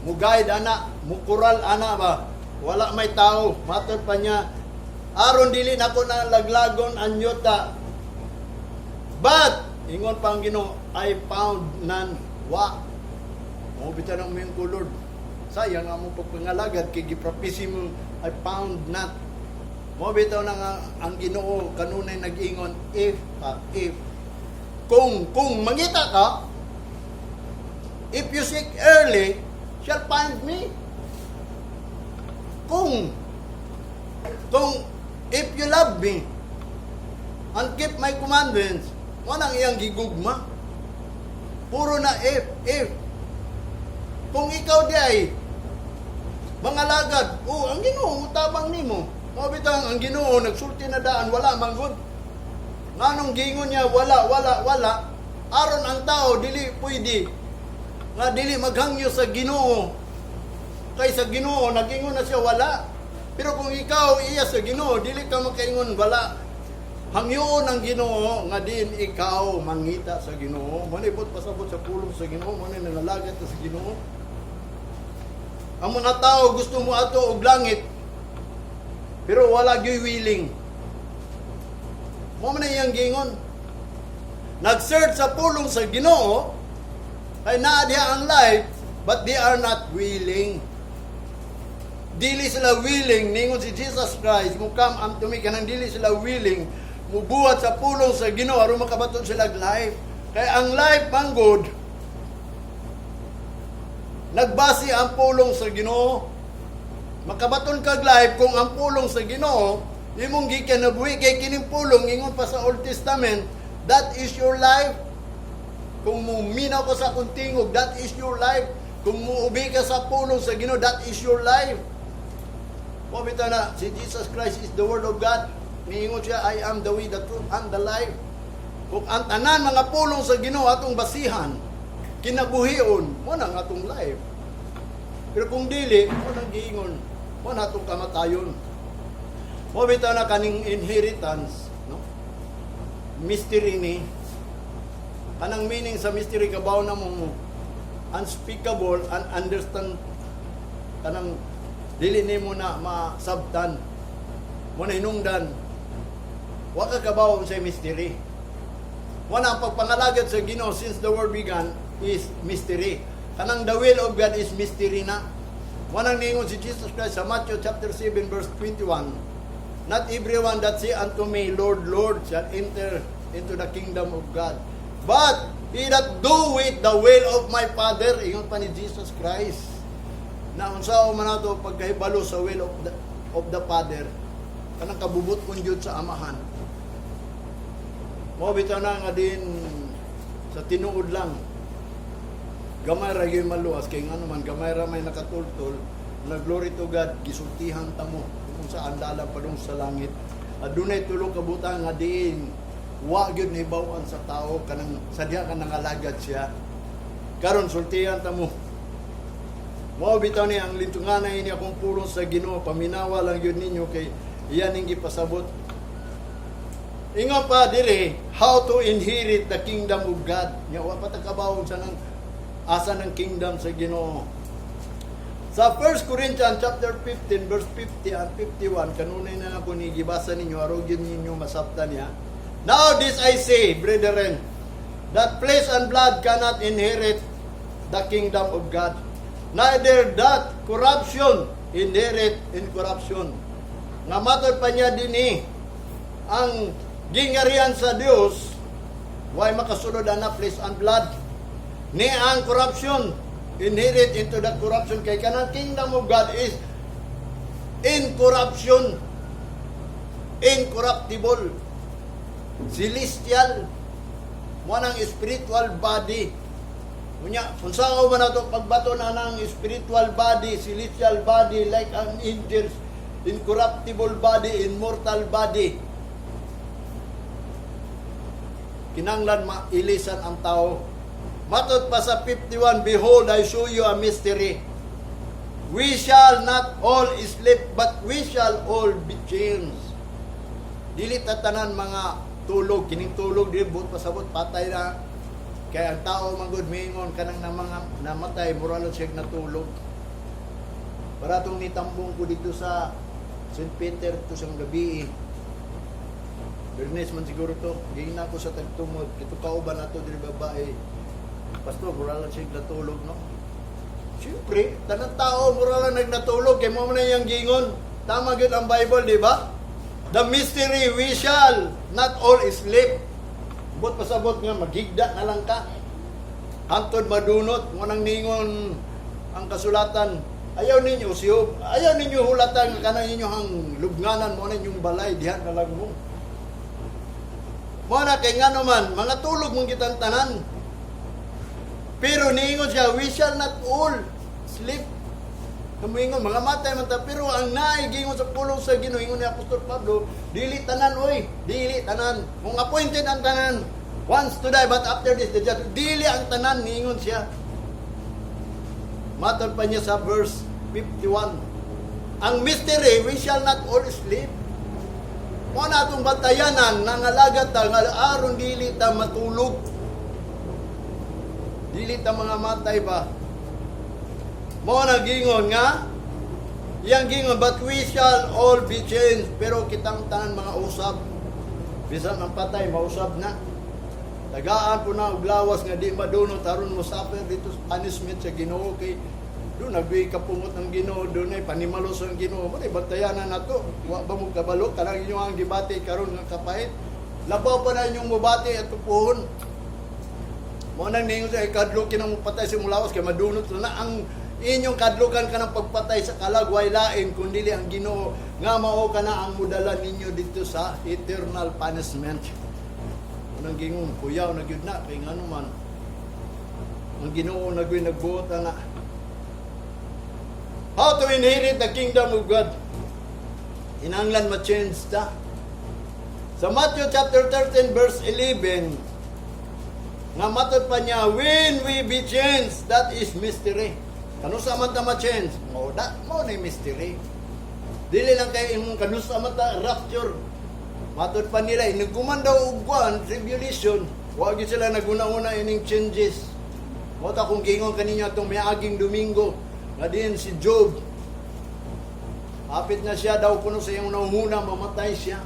mo guide ana, mo kural ana ba. Wala may tao, matod pa niya aron dili nako na laglagon ang yuta. But ingon pa ang Ginoo, "I found none." Wa. Mo bitaw nang mo ko, "Lord. Sayang ang mo pagpangalagad kay giprophesy mo, I found not." Mo bitaw na nga ang Ginoo kanunay nag-ingon if if kung mangita ka, "If you seek early shall find me." Kung if you love me and keep my commandments, mo nang iyang gigugma. Puro na if, if. Kung ikaw di ay mga lagad, oh, ang Ginoo tabang nimo. Mao bitang ang Ginoo nagsulti na daan, wala man gud. Nganong gingon niya wala, wala, wala, aron ang tao dili pwede nga dili maghangyo sa Ginoo. Kay sa Ginoo nagingon na siya wala. Pero kung ikaw iya sa Ginoo, dili ka makaingon wala. Hangyoon ang Ginoo nga din ikaw mangita sa Ginoo. Mo ibot pasabot sa pulong sa Ginoo, mo nangalagat sa Ginoo. Ang mga tao gusto mo ato og langit, pero wala gyud willing. Mo man iyang gingon. Nag-search sa pulong sa Ginoo, kay naa diha ang life, but they are not willing. Dili sila willing, ningon si Jesus Christ, mo come unto me, kanang dili sila willing, mubuhat sa pulong sa Ginoo aron makabaton sila og life. Kay ang life manggod, nagbase ang pulong sa Ginoo. Makabaton kag life kung ang pulong sa Ginoo imong gikinabuhi kay kining pulong ingon pa sa Old Testament, that is your life. Kung muminaw ka sa akong tingog, that is your life. Kung muubi ka sa pulong sa Ginoo, that is your life. Mao bitaw na si Jesus Christ is the Word of God. Niingon siya, "I am the way, the truth, and the life." Kung ang tanan mga pulong sa Ginoo atong basihan, kinabuhion, mao na ang atong life. Pero kung dili, mao nang giingon, mao na atong kamatayon. Mao bitaw na kaning inheritance, no? Mystery ni kanang meaning sa mystery, kabaw na mo, unspeakable and understand, kanang dili nimo na masabtan mo na hinungdan, wa ka kabaw sa mystery. Wala ang pagpangalagad sa Ginoo since the world began is mystery. Kanang the will of God is mystery na. Wanang ningon si Jesus Christ sa Matthew chapter 7 verse 21, "Not everyone that say unto me, 'Lord, Lord,' shall enter into the kingdom of God, but he that doeth the will of my Father." Ingon pa ni Jesus Christ. Na unsa man nato pagkahibalo sa will of the Father, kanang kabubut-on jud sa Amahan. Mao bitaw na nga din sa tinuod lang. Gamay ra gyud maluwas kay ngano man gamay ra may nakatultol na, glory to God, gisultihan ta mo kung saan dalan padung sa langit. Adunay tulo ka butang nga diin wa gyud nahibaw-an sa tao kanang sa diha ka nangalagad siya. Karon sultihan ta mo. Mao bitaw ni ang lintunganay ni akong pulong sa Ginoo, paminawa lang gyud ninyo kay iyan ning gipasabot. Ingon pa diri, how to inherit the kingdom of God. Nya wa pa ta kabaw sa nang asa ng kingdom sa Ginoo. Sa 1 Corinthians chapter 15 verse 50 and 51, kanunay na ako ni gibasa ninyo aron gyud ninyo masabtan niya. "Now this I say, brethren, that flesh and blood cannot inherit the kingdom of God, neither that corruption inherit incorruption." Nga matod pa niya dinhi, ang gingharian sa Dios way makasulod ana flesh and blood. Ni ang corruption inherit into the corruption, kay kanang kingdom of God is incorruption, incorruptible, celestial, mo nang spiritual body. Unya, kung saan man nato pagbato na ng spiritual body, celestial body, like an angels, incorruptible body, immortal body. Kinanglan mailisan ang tao. Matod pa sa 51, "Behold, I show you a mystery. We shall not all sleep, but we shall all be changed." Dili ta tanan mga tulog, kining tulog, di buot pasabot, patay na. Kaya ang tao magud mingon kanang na mga namatay, mura lang siya natulog. Para itong nitambong ko dito sa St. Peter to sa gabi. Bernes man siguro to. Gingna ko sa tagtumod. Ito kauban na to diri babae. "Pastor, mura lang siya natulog, no?" Siyempre, tanang tao mura lang nagnatulog. Kay mo man na iyang gingon. Tama gyud ang Bible, di ba? The mystery, we shall not all sleep. Buot pasabot nga, maghigda na lang ka. Hantod madunot, mo nang ningon ang kasulatan. Ayaw ninyo siyog, ayaw ninyo hulatan kanang inyong lubnganan mo na inyong balay, diha na lang mo. Mo na kay ngano man, mga tulog mong kitang tanan. Pero niingon siya, "We shall not all sleep." Kamuingon, mga matay man ta, pero ang naigingon sa pulong sa Ginoo, ingon ni Apostol Pablo, dili tanan oy, dili tanan. Kung appointed ang tanan, once to die, but after this, the judgment, dili ang tanan, niingon siya. Matod pa niya sa verse 51. Ang mystery, we shall not all sleep. Mo na atong bantayanan, nangalagat ta, nga aron dili ta matulog. Dili ta mga matay ba? Mo na gingon nga, iyang gingon, "But we shall all be changed." Pero kitang tanan mga usab. Bisan ang patay, mausab na. Tagaan po na og lawas nga di madunot aron mo suffer dito sa punishment sa Ginoo, kay do nagbi kapungot ng Ginoo, do nay panimalos ang Ginoo. Mo bantayanan nato. Wa ba mo kabalo kanang inyo ang gibati karon nga kapait? Labaw pa na inyong mobati at puhon. Mo nang ningon sa ikadlok kinang patay sa imong lawas kay madunot na ang inyong kadlukan kanang pagpatay sa kalag, way lain kun dili ang Ginoo nga mao kana ang mudala ninyo dito sa eternal punishment. Unang gingon, kuyaw na gyud na kay ngano man ang Ginoo na gyud nagbuot ana. How to inherit the kingdom of God? Kinahanglan ma-change ta. Sa Matthew chapter 13 verse 11, nga matod pa niya, when we be changed, that is mystery. Kanusa man ta ma-change? Mao da, mao na yung mystery. Dili lang kay imong kanusa man ta rapture. Matod pa nila, inuguman daw og kuan, tribulation, wa gyud sila naguna-una ining changes. Mao ta kung giingon kaninyo atong miaging Domingo, nga din si Job, hapit na siya daw kuno sa iyang nahuna, mamatay siya.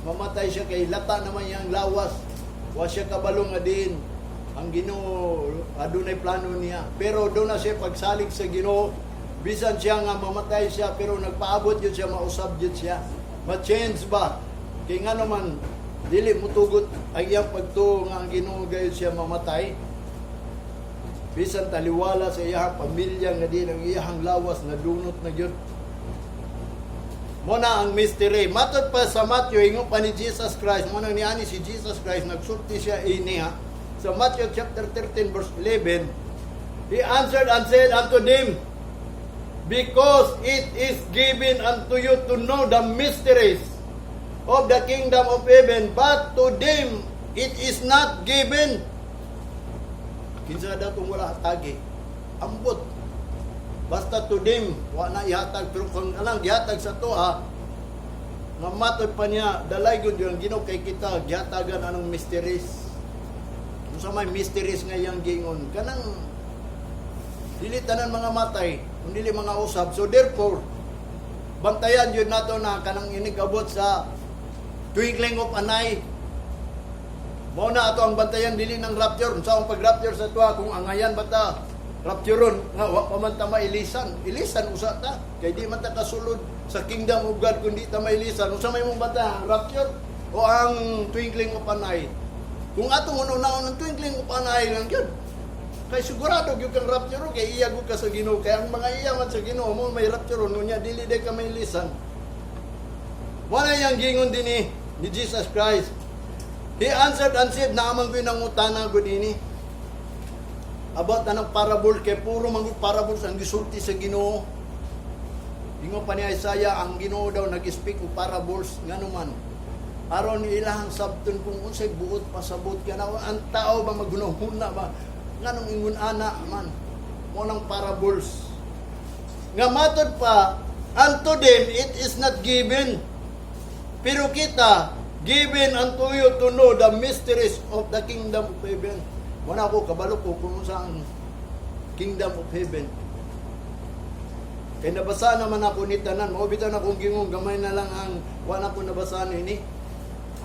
Mamatay siya kay lata naman iyang lawas. Wa siya kabalo nga din ang Ginoo adunay plano niya. Pero doon na siya pagsalig sa Ginoo, bisan siya nga mamatay siya, pero nagpaabot yun siya, mausab yun siya. Ma-change ba? Kay nga naman dili mutugot ang iyang pagtuo nga ang Ginoo gayud siya mamatay. Bisan taliwala sa iyang pamilya nga din ang iyang lawas na dunot na gyud. Mo na ang mystery. Matod pa sa Matthew, ingon pa ni Jesus Christ, mo nang niani si Jesus Christ, nagsulti siya ini ha. Sa Matthew chapter 13 verse 11, He answered and said unto them, "Because it is given unto you to know the mysteries of the kingdom of heaven, but to them it is not given." Kinsa daw kung wala tagi? Ambot. Basta to them, wa na ihatag. Pero kung anang gihatag sa toa, nga matod pa niya, dalay gud yung Ginoo kay kita, gihatagan anong mysteries. Kung sa may mysteries nga iyang gingon, kanang dili tanan mga matay, kung dili mga usab. So therefore, bantayan yun nato na kanang inig-abot sa twinkling of an eye. Mao na ato ang bantayan, dili ng rapture. Unsa ang pag-rapture sa tuwa kung angayan ba ta raptureon nga wa pa man ta mailisan? Ilisan usa ta kay di man ta kasulod sa kingdom of God kung di ta mailisan. Unsa may mong bantayan, ang rapture o ang twinkling of an eye? Kung atong una-unaon ang twinkling of an eye lang yun. Kay sigurado gyud kang rapture kay iya gyud ka sa Ginoo, kay ang mga iya man sa Ginoo mo may rapture unya dili day ka mailisan. Wala yang gingon din ni Jesus Christ. He answered and said, naamang ko yung nangutana ko dini about anang parable, kay puro man gud parables ang gisulti sa Ginoo. Ingon pa ni Isaiah, ang Ginoo daw nag-speak og parables. Ngano man? Aron ilahang sabton kung unsay buot pasabot kana ang tao ba, magunahuna ba nganong ingon ana man mo nang parables. Nga matod pa, unto them it is not given. Pero kita, given unto you to know the mysteries of the kingdom of heaven. Wala ko, kabalo ko kung saan kingdom of heaven. Kay nabasa naman ako ni tanan, mao bitaw na kung gingong gamay na lang ang wala ko nabasa ini.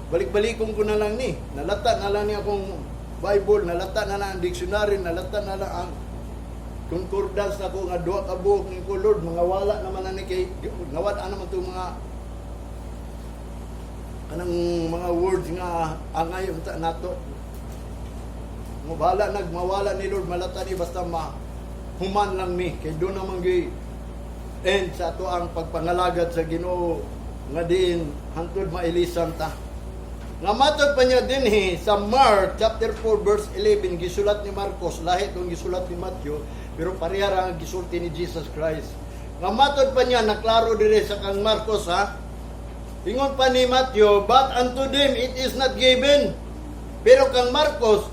Balik-balikon ko na lang ni. Nalata na lang ni akong Bible, nalata na lang ang dictionary, nalata na lang ang concordance nako nga duha ka buok ni ko, Lord, mga wala naman na ni kay nawad naman itong mga kanang mga words nga angay unta nato. Mo bahala nagmawala ni Lord, malata ni, basta ma human lang mi kay doon naman gyud end sa ato ang pagpangalagad sa Ginoo nga diin hangtod mailisan ta. Nga matod pa niya dinhi sa Mark chapter 4 verse 11, gisulat ni Marcos, lahi tong gisulat ni Matthew, pero pareha ra ang gisulti ni Jesus Christ. Nga matod pa niya, naklaro dire sa kang Marcos ha. Ingon pa ni Matthew, "But unto them it is not given." Pero kang Marcos,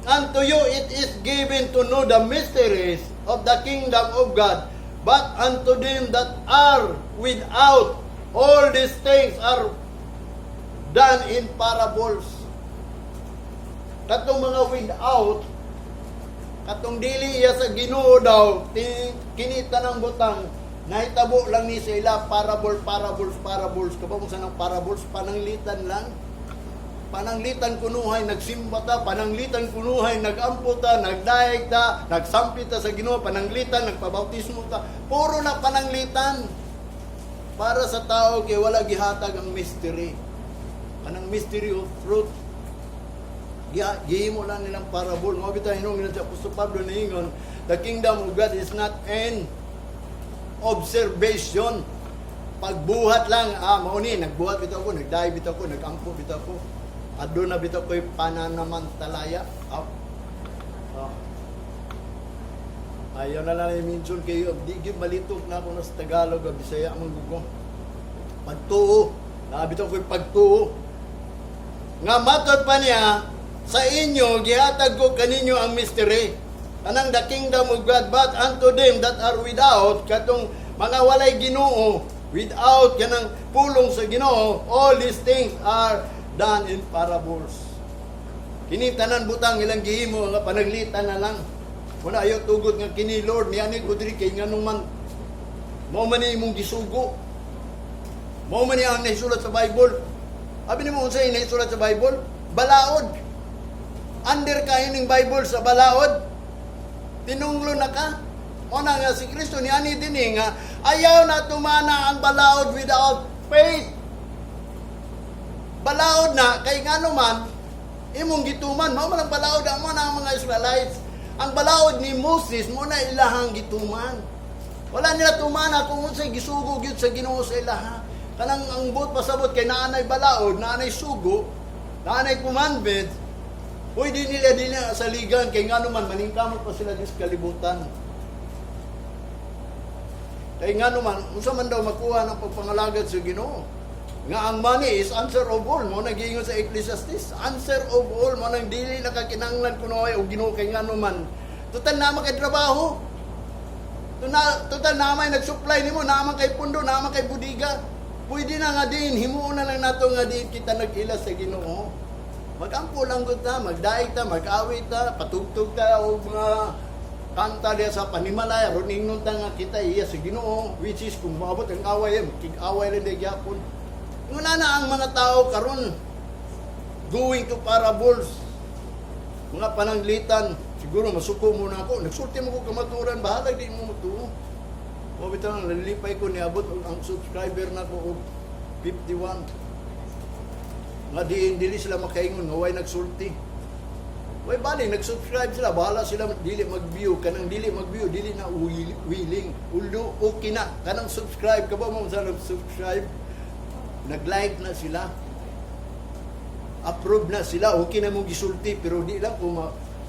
"Unto you it is given to know the mysteries of the kingdom of God, but unto them that are without, all these things are done in parables." Katong mga without, katong dili iya sa Ginoo daw, kini tanang butang nahitabo lang ni sa ila parable, parables, parables. Kabalo mo sa nang parables? Pananglitan lang. Pananglitan kunuhay nagsimba ta, pananglitan kunuhay nagampo ta, nagdayeg ta, nagsampi ta sa Ginoo, pananglitan nagpabautismo ta. Puro na pananglitan. Para sa tao kay wala gihatag ang mystery. Kanang mystery of truth. Gihimo lang nilang parable. Mao bitaw hinungdan sa Apostol Pablo niingon, "The kingdom of God is not in observation." Pagbuhat lang, mao ni, nagbuhat bitaw ko, nagdayeg bitaw ko, nagampo bitaw ko. Aduna bitaw ko'y pananamantalaya. Ah. Ah. Ayaw na lang i-mention kayo, di gyud malitok na ako na sa Tagalog, o Bisaya man gugo. Pagtuo. Labi to ko'y pagtuo. Nga matod pa niya, sa inyo, gihatag ko kaninyo ang mystery. Kanang the kingdom of God, but unto them that are without, katong mga walay Ginoo, without kanang pulong sa Ginoo, all these things are done in parables. Kini tanan butang ilang gihimo nga panaglitan na lang. Wala, ayaw tugot nga kini, Lord, niani ko diri kay nganong man mao man ni imong gisugo. Mao man ni ang nahisulat sa Bible. Abi nimo, unsay nahisulat sa Bible? Balaod. Under ka ining Bible sa balaod. Tinunglo na ka. Mao na nga si Kristo niani dinhi nga ayaw na tumana ang balaod without faith. Balaod na kay ngano man imong gituman, mao man ang balaod amo na ang mga Israelites. Ang balaod ni Moses mo na ilahang gituman. Wala nila tumana kung unsay gisugo gyud sa Ginoo sa ilaha. Kanang ang buot pasabot kay naanay balaod, naanay sugo, naanay commandment, pwede nila di nila saligan kay ngano man maningkamot pa sila dis kalibutan. Kay ngano man, unsa man daw makuha ng pagpangalagad sa Ginoo? Nga ang money is answer of all, mo nagiingon sa Ecclesiastes, answer of all, mo nang dili nakakinahanglan kuno ay og Ginoo kay ngano man. Total naman kay trabaho. Total naman nag-supply nimo, naman kay pundo, naman kay budiga. Pwede na nga din, himuon na lang nato nga din kita nag-ila sa Ginoo. Magampo lang gud ta, magdaig ta, mag-awit ta, patugtog ta og mga kanta diya sa panimalay, aron ingnon ta nga kita iya sa Ginoo, which is kung maabot ang away, makig-away lang di gyapon. Wala na ang mga tao karon going to parables. Mga pananglitan, siguro masuko muna ako. Nagsulti mo ko kamaturan, bahala di mo mutuo. O bitaw nang nalipay ko niabot og ang subscriber na ko og 51. Nga diin dili sila makaingon nga way nagsulti. Way bali nag-subscribe sila, bahala sila dili mag-view, kanang dili mag-view, dili na willing. Ulo okay na kanang subscribe ka ba mo sa nag-subscribe? Nag-like na sila. Approve na sila, okay na mong gisulti pero di lang kung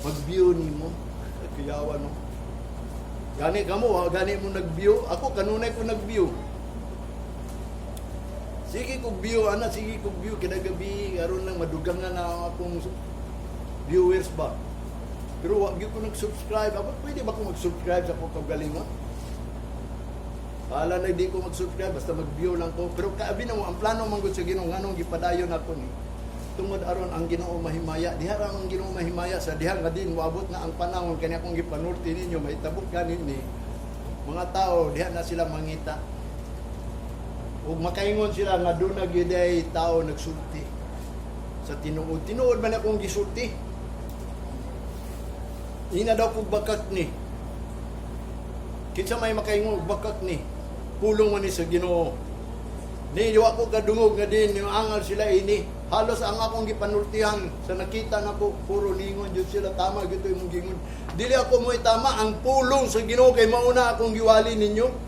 mag-view nimo. Kuyawa, no. Gani kamo, ha, gani mo nag-view. Ako kanunay ko nag-view. Sige kog view ana, sige kog view kada gabi aron lang madugangan na ang akong viewers ba. Pero wa gyud ko nag-subscribe. Ako, pwede ba ko mag-subscribe sa akong kaugalingon? Bahala na di ko mag-subscribe, basta mag-view lang ko. Pero kaabi na mo, ang plano man gud sa Ginoo nganong gipadayon ako ni tungod aron ang Ginoo mahimaya. Diha ra ang Ginoo mahimaya sa diha nga din moabot na ang panahon kani akong gipanulti ninyo, mahitabo ganin ni mga tao diha na sila mangita. Ug makaingon sila nga doon na gyud ay tao nagsulti sa tinuod. Tinuod man akong gisulti. Ina daw kog bakak ni. Kinsa may makaingon og bakak ni? Pulong man ni sa Ginoo. Ni wa ko kadungog nga din yung angal sila ini. Halos ang akong gipanultihan sa nakita nako puro ningon jud sila, tama gyud to imong gingon. Dili ako mo tama, ang pulong sa Ginoo kay mauna akong giwali ninyo.